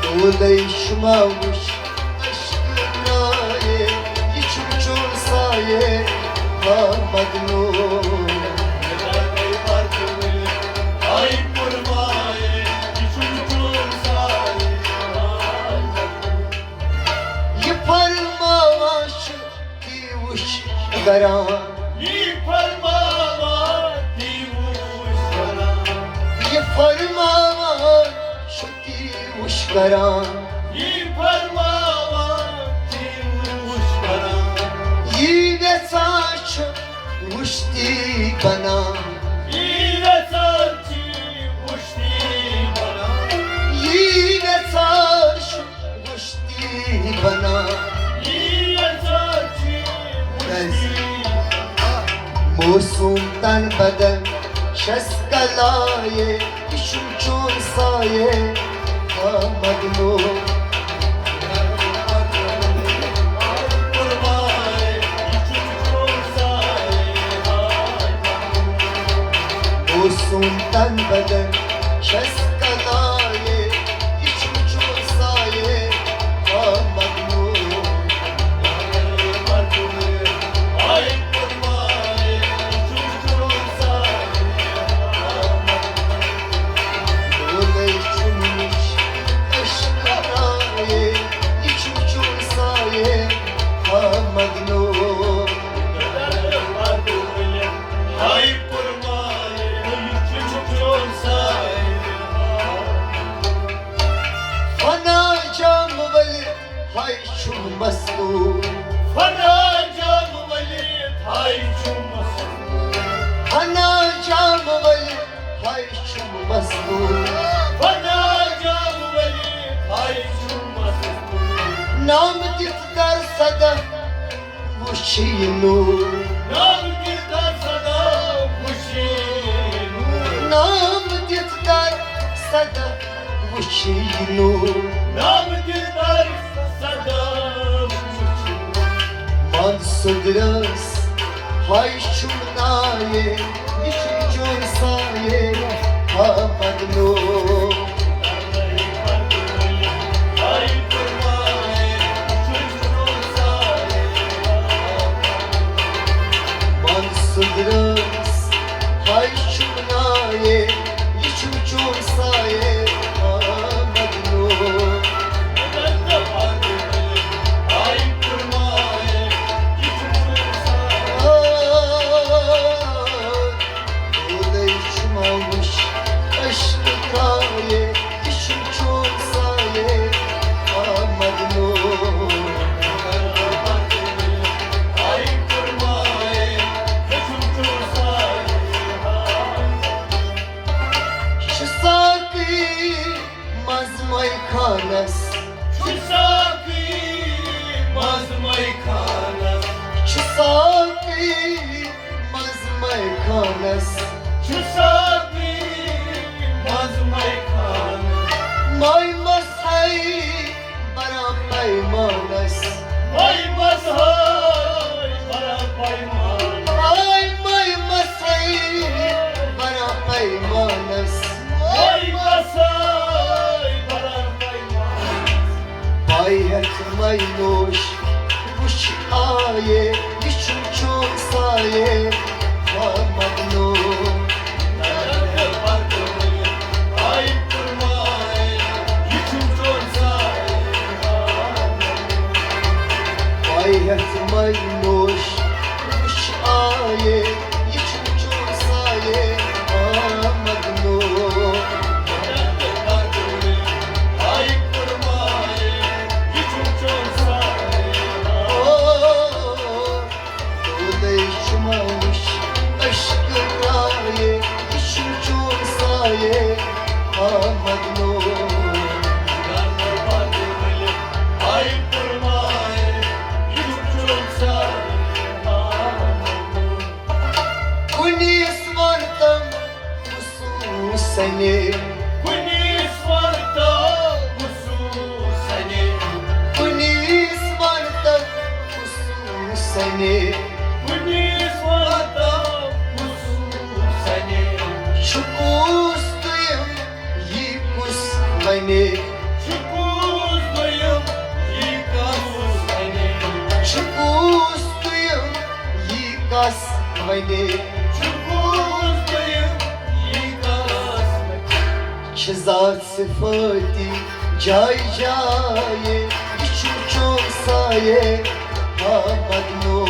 دولے شما وش عشق ترایے، یہِ چھُم چون سایے آمد نو۔ یہِ فرماوان چھُ تی وٕچھ کران۔ یہِ فرماوان تی وٕچھ کران۔ یہِ فرماوان چھُ تی وٕچھ کران۔ یہِ فرماوان تی وٕچھ کران۔ یہِ وٮ۪ژھان چھُ وٕچھتی بنان۔ یہِ وٮ۪ژھان چھُ وٕچھتی بنان۔ یہِ وٮ۪ژھان چھُ وٕچھتی بنان۔ یہِ وٮ۪ژھان چھُ وٕچھتی بنان۔ موسم تن بدن چھس کلایے، یہِ چھُم چون سایے آمد نو۔ موسم تن بدن چھس کلایے، یہِ چھُم چون سایے آمد نو۔ دولے چھُم وٕچھ عشق ترایے، یہِ چھُم چون سایے آمد نو۔ فنا جام ولِتھ ہاے چھُم مستوٗر۔ فنا جام ولِتھ ہاے چھُم مستوٗر۔ فنا جام ولِتھ ہاے چھُم مستوٗر۔ فنا جام ولِتھ ہاے چھُم مستوٗر۔ نام دِتھ در صدف وٕچھِ یہِ نوٗر۔ نام دِتھ در صدف وٕچھِ یہِ نوٗر۔ نام دِتھ در صدف وٕچھِنو۔ نام دِلدار صدا۔ من سُدرس ہاے چھُم نایے، یہِ چھُم چون سایے، آمد نو۔ من سُدرس ہاے چھُم نایے، یہِ چھُم چون سایے، آمد نو۔ مزمے خانس، چھُ ساقی مزمے خانس، چھُ ساقی مزمے خانس، چھُ ساقی مزمے خانس۔ مے مسے برا پیمانس، مے مسے برا پیمانس، مے مسے برا پیمانس۔ مے مسے برا پیمانس۔ پاے ہیٚتھ مے نوش وٕچھ آیے، یہِ چھُم چون سایے، آمد نو۔ پاے ہیٚتھ مے نوش وٕچھ آیے، یہِ چھُم چون سایے، آمد نو۔ دولے چھُم وٕچھ عشق ترایے، یہِ چھُم چون سایے، آمد نو۔ کُنیس وارتم سنے۔ کُنیس وارتم سنے۔ کُنیس وارتم سنے۔ کُنیس وارتم سنے۔ چھُ کُس دوٚیِم یہِ کُس ونے؟ چھُ کُس دوٚیِم یہِ کُس ونے؟ چھُ کُس دوٚیِم یہِ کس ونے؟ چھُ کُس دوٚیِم یہِ کس ونے؟ چھِ ذات صفٲتی جایہِ جایہِ، یہِ چھُ چون سایے، آمد نو۔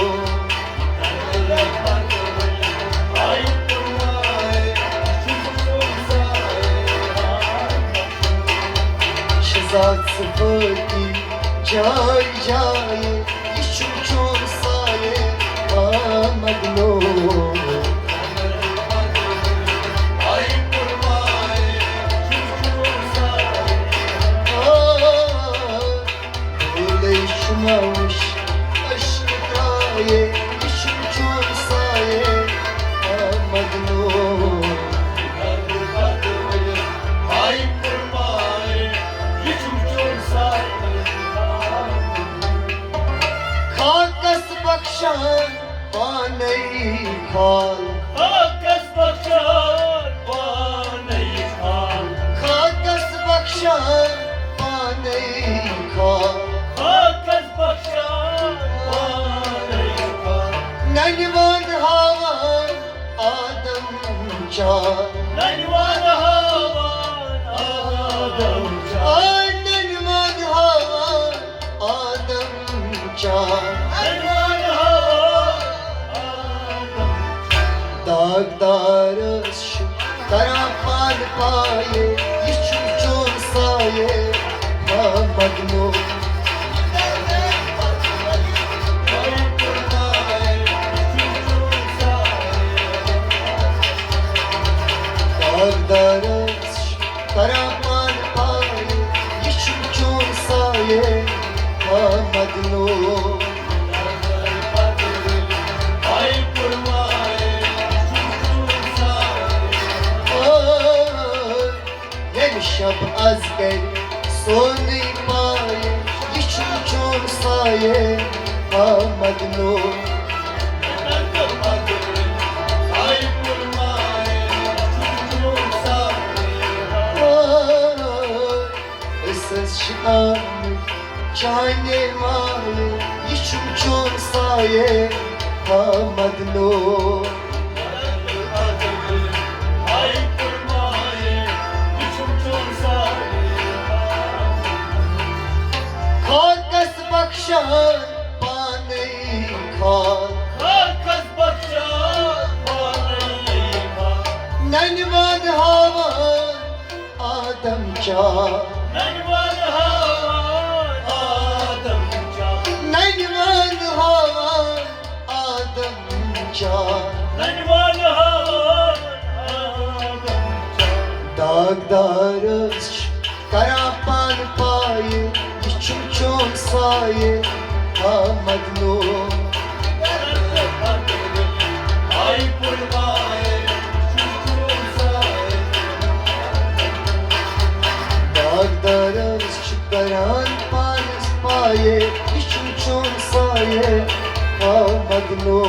چھِ ذات صفٲتی جایہِ جایہِ، یہِ چھُ چون سایے، آمد نو۔ بولے شموش عشق ترایے، یہِ چھُ چون سایے، آمد نو۔ خاکس بخشان پانے خال۔ خاکس بخشان پانے خال۔ خاکس بخشان پانے خال۔ خاکس بخشان پانے خال۔ ننہِ وان ہاوان آدم چار۔ ننہِ وان ہاوان آدم چار۔ آ، ننہِ وان ہاوان آدم چار۔ ننہِ وان ہاوان آدم چار۔ داغدارس چھُ کران پانہٕ پایہِ، یہِ چھُ چون سایہِ، محمد نور۔ داغدارس چھُ کران پانہٕ پایہِ، یہِ چھُ چون سایہِ، محمد نور۔ ییٚمہِ شب از آمد نو۔ أسۍ حظ چھِ آمٕتۍ چانہِ مالہٕ، یہِ چھُم چون سایہِ آمد نو۔ خاکس بخشان پانے خاک، خاکس بخشان پانے خاک۔ ننہِ وان ہاوان آدم چاک، ننہِ وان ہاوان آدم چاک۔ ننہِ وان ہاوان آدم چاک۔ ننہِ وان ہاوان آدم چاک۔ داغدار حظ چھِ کران پانہٕ پایہِ، یہِ چھُم چون سایہِ آمد نو۔ داغدار حظ چھِ کران پانس پایہِ، یہِ چھُم چون سایہِ آمد نو۔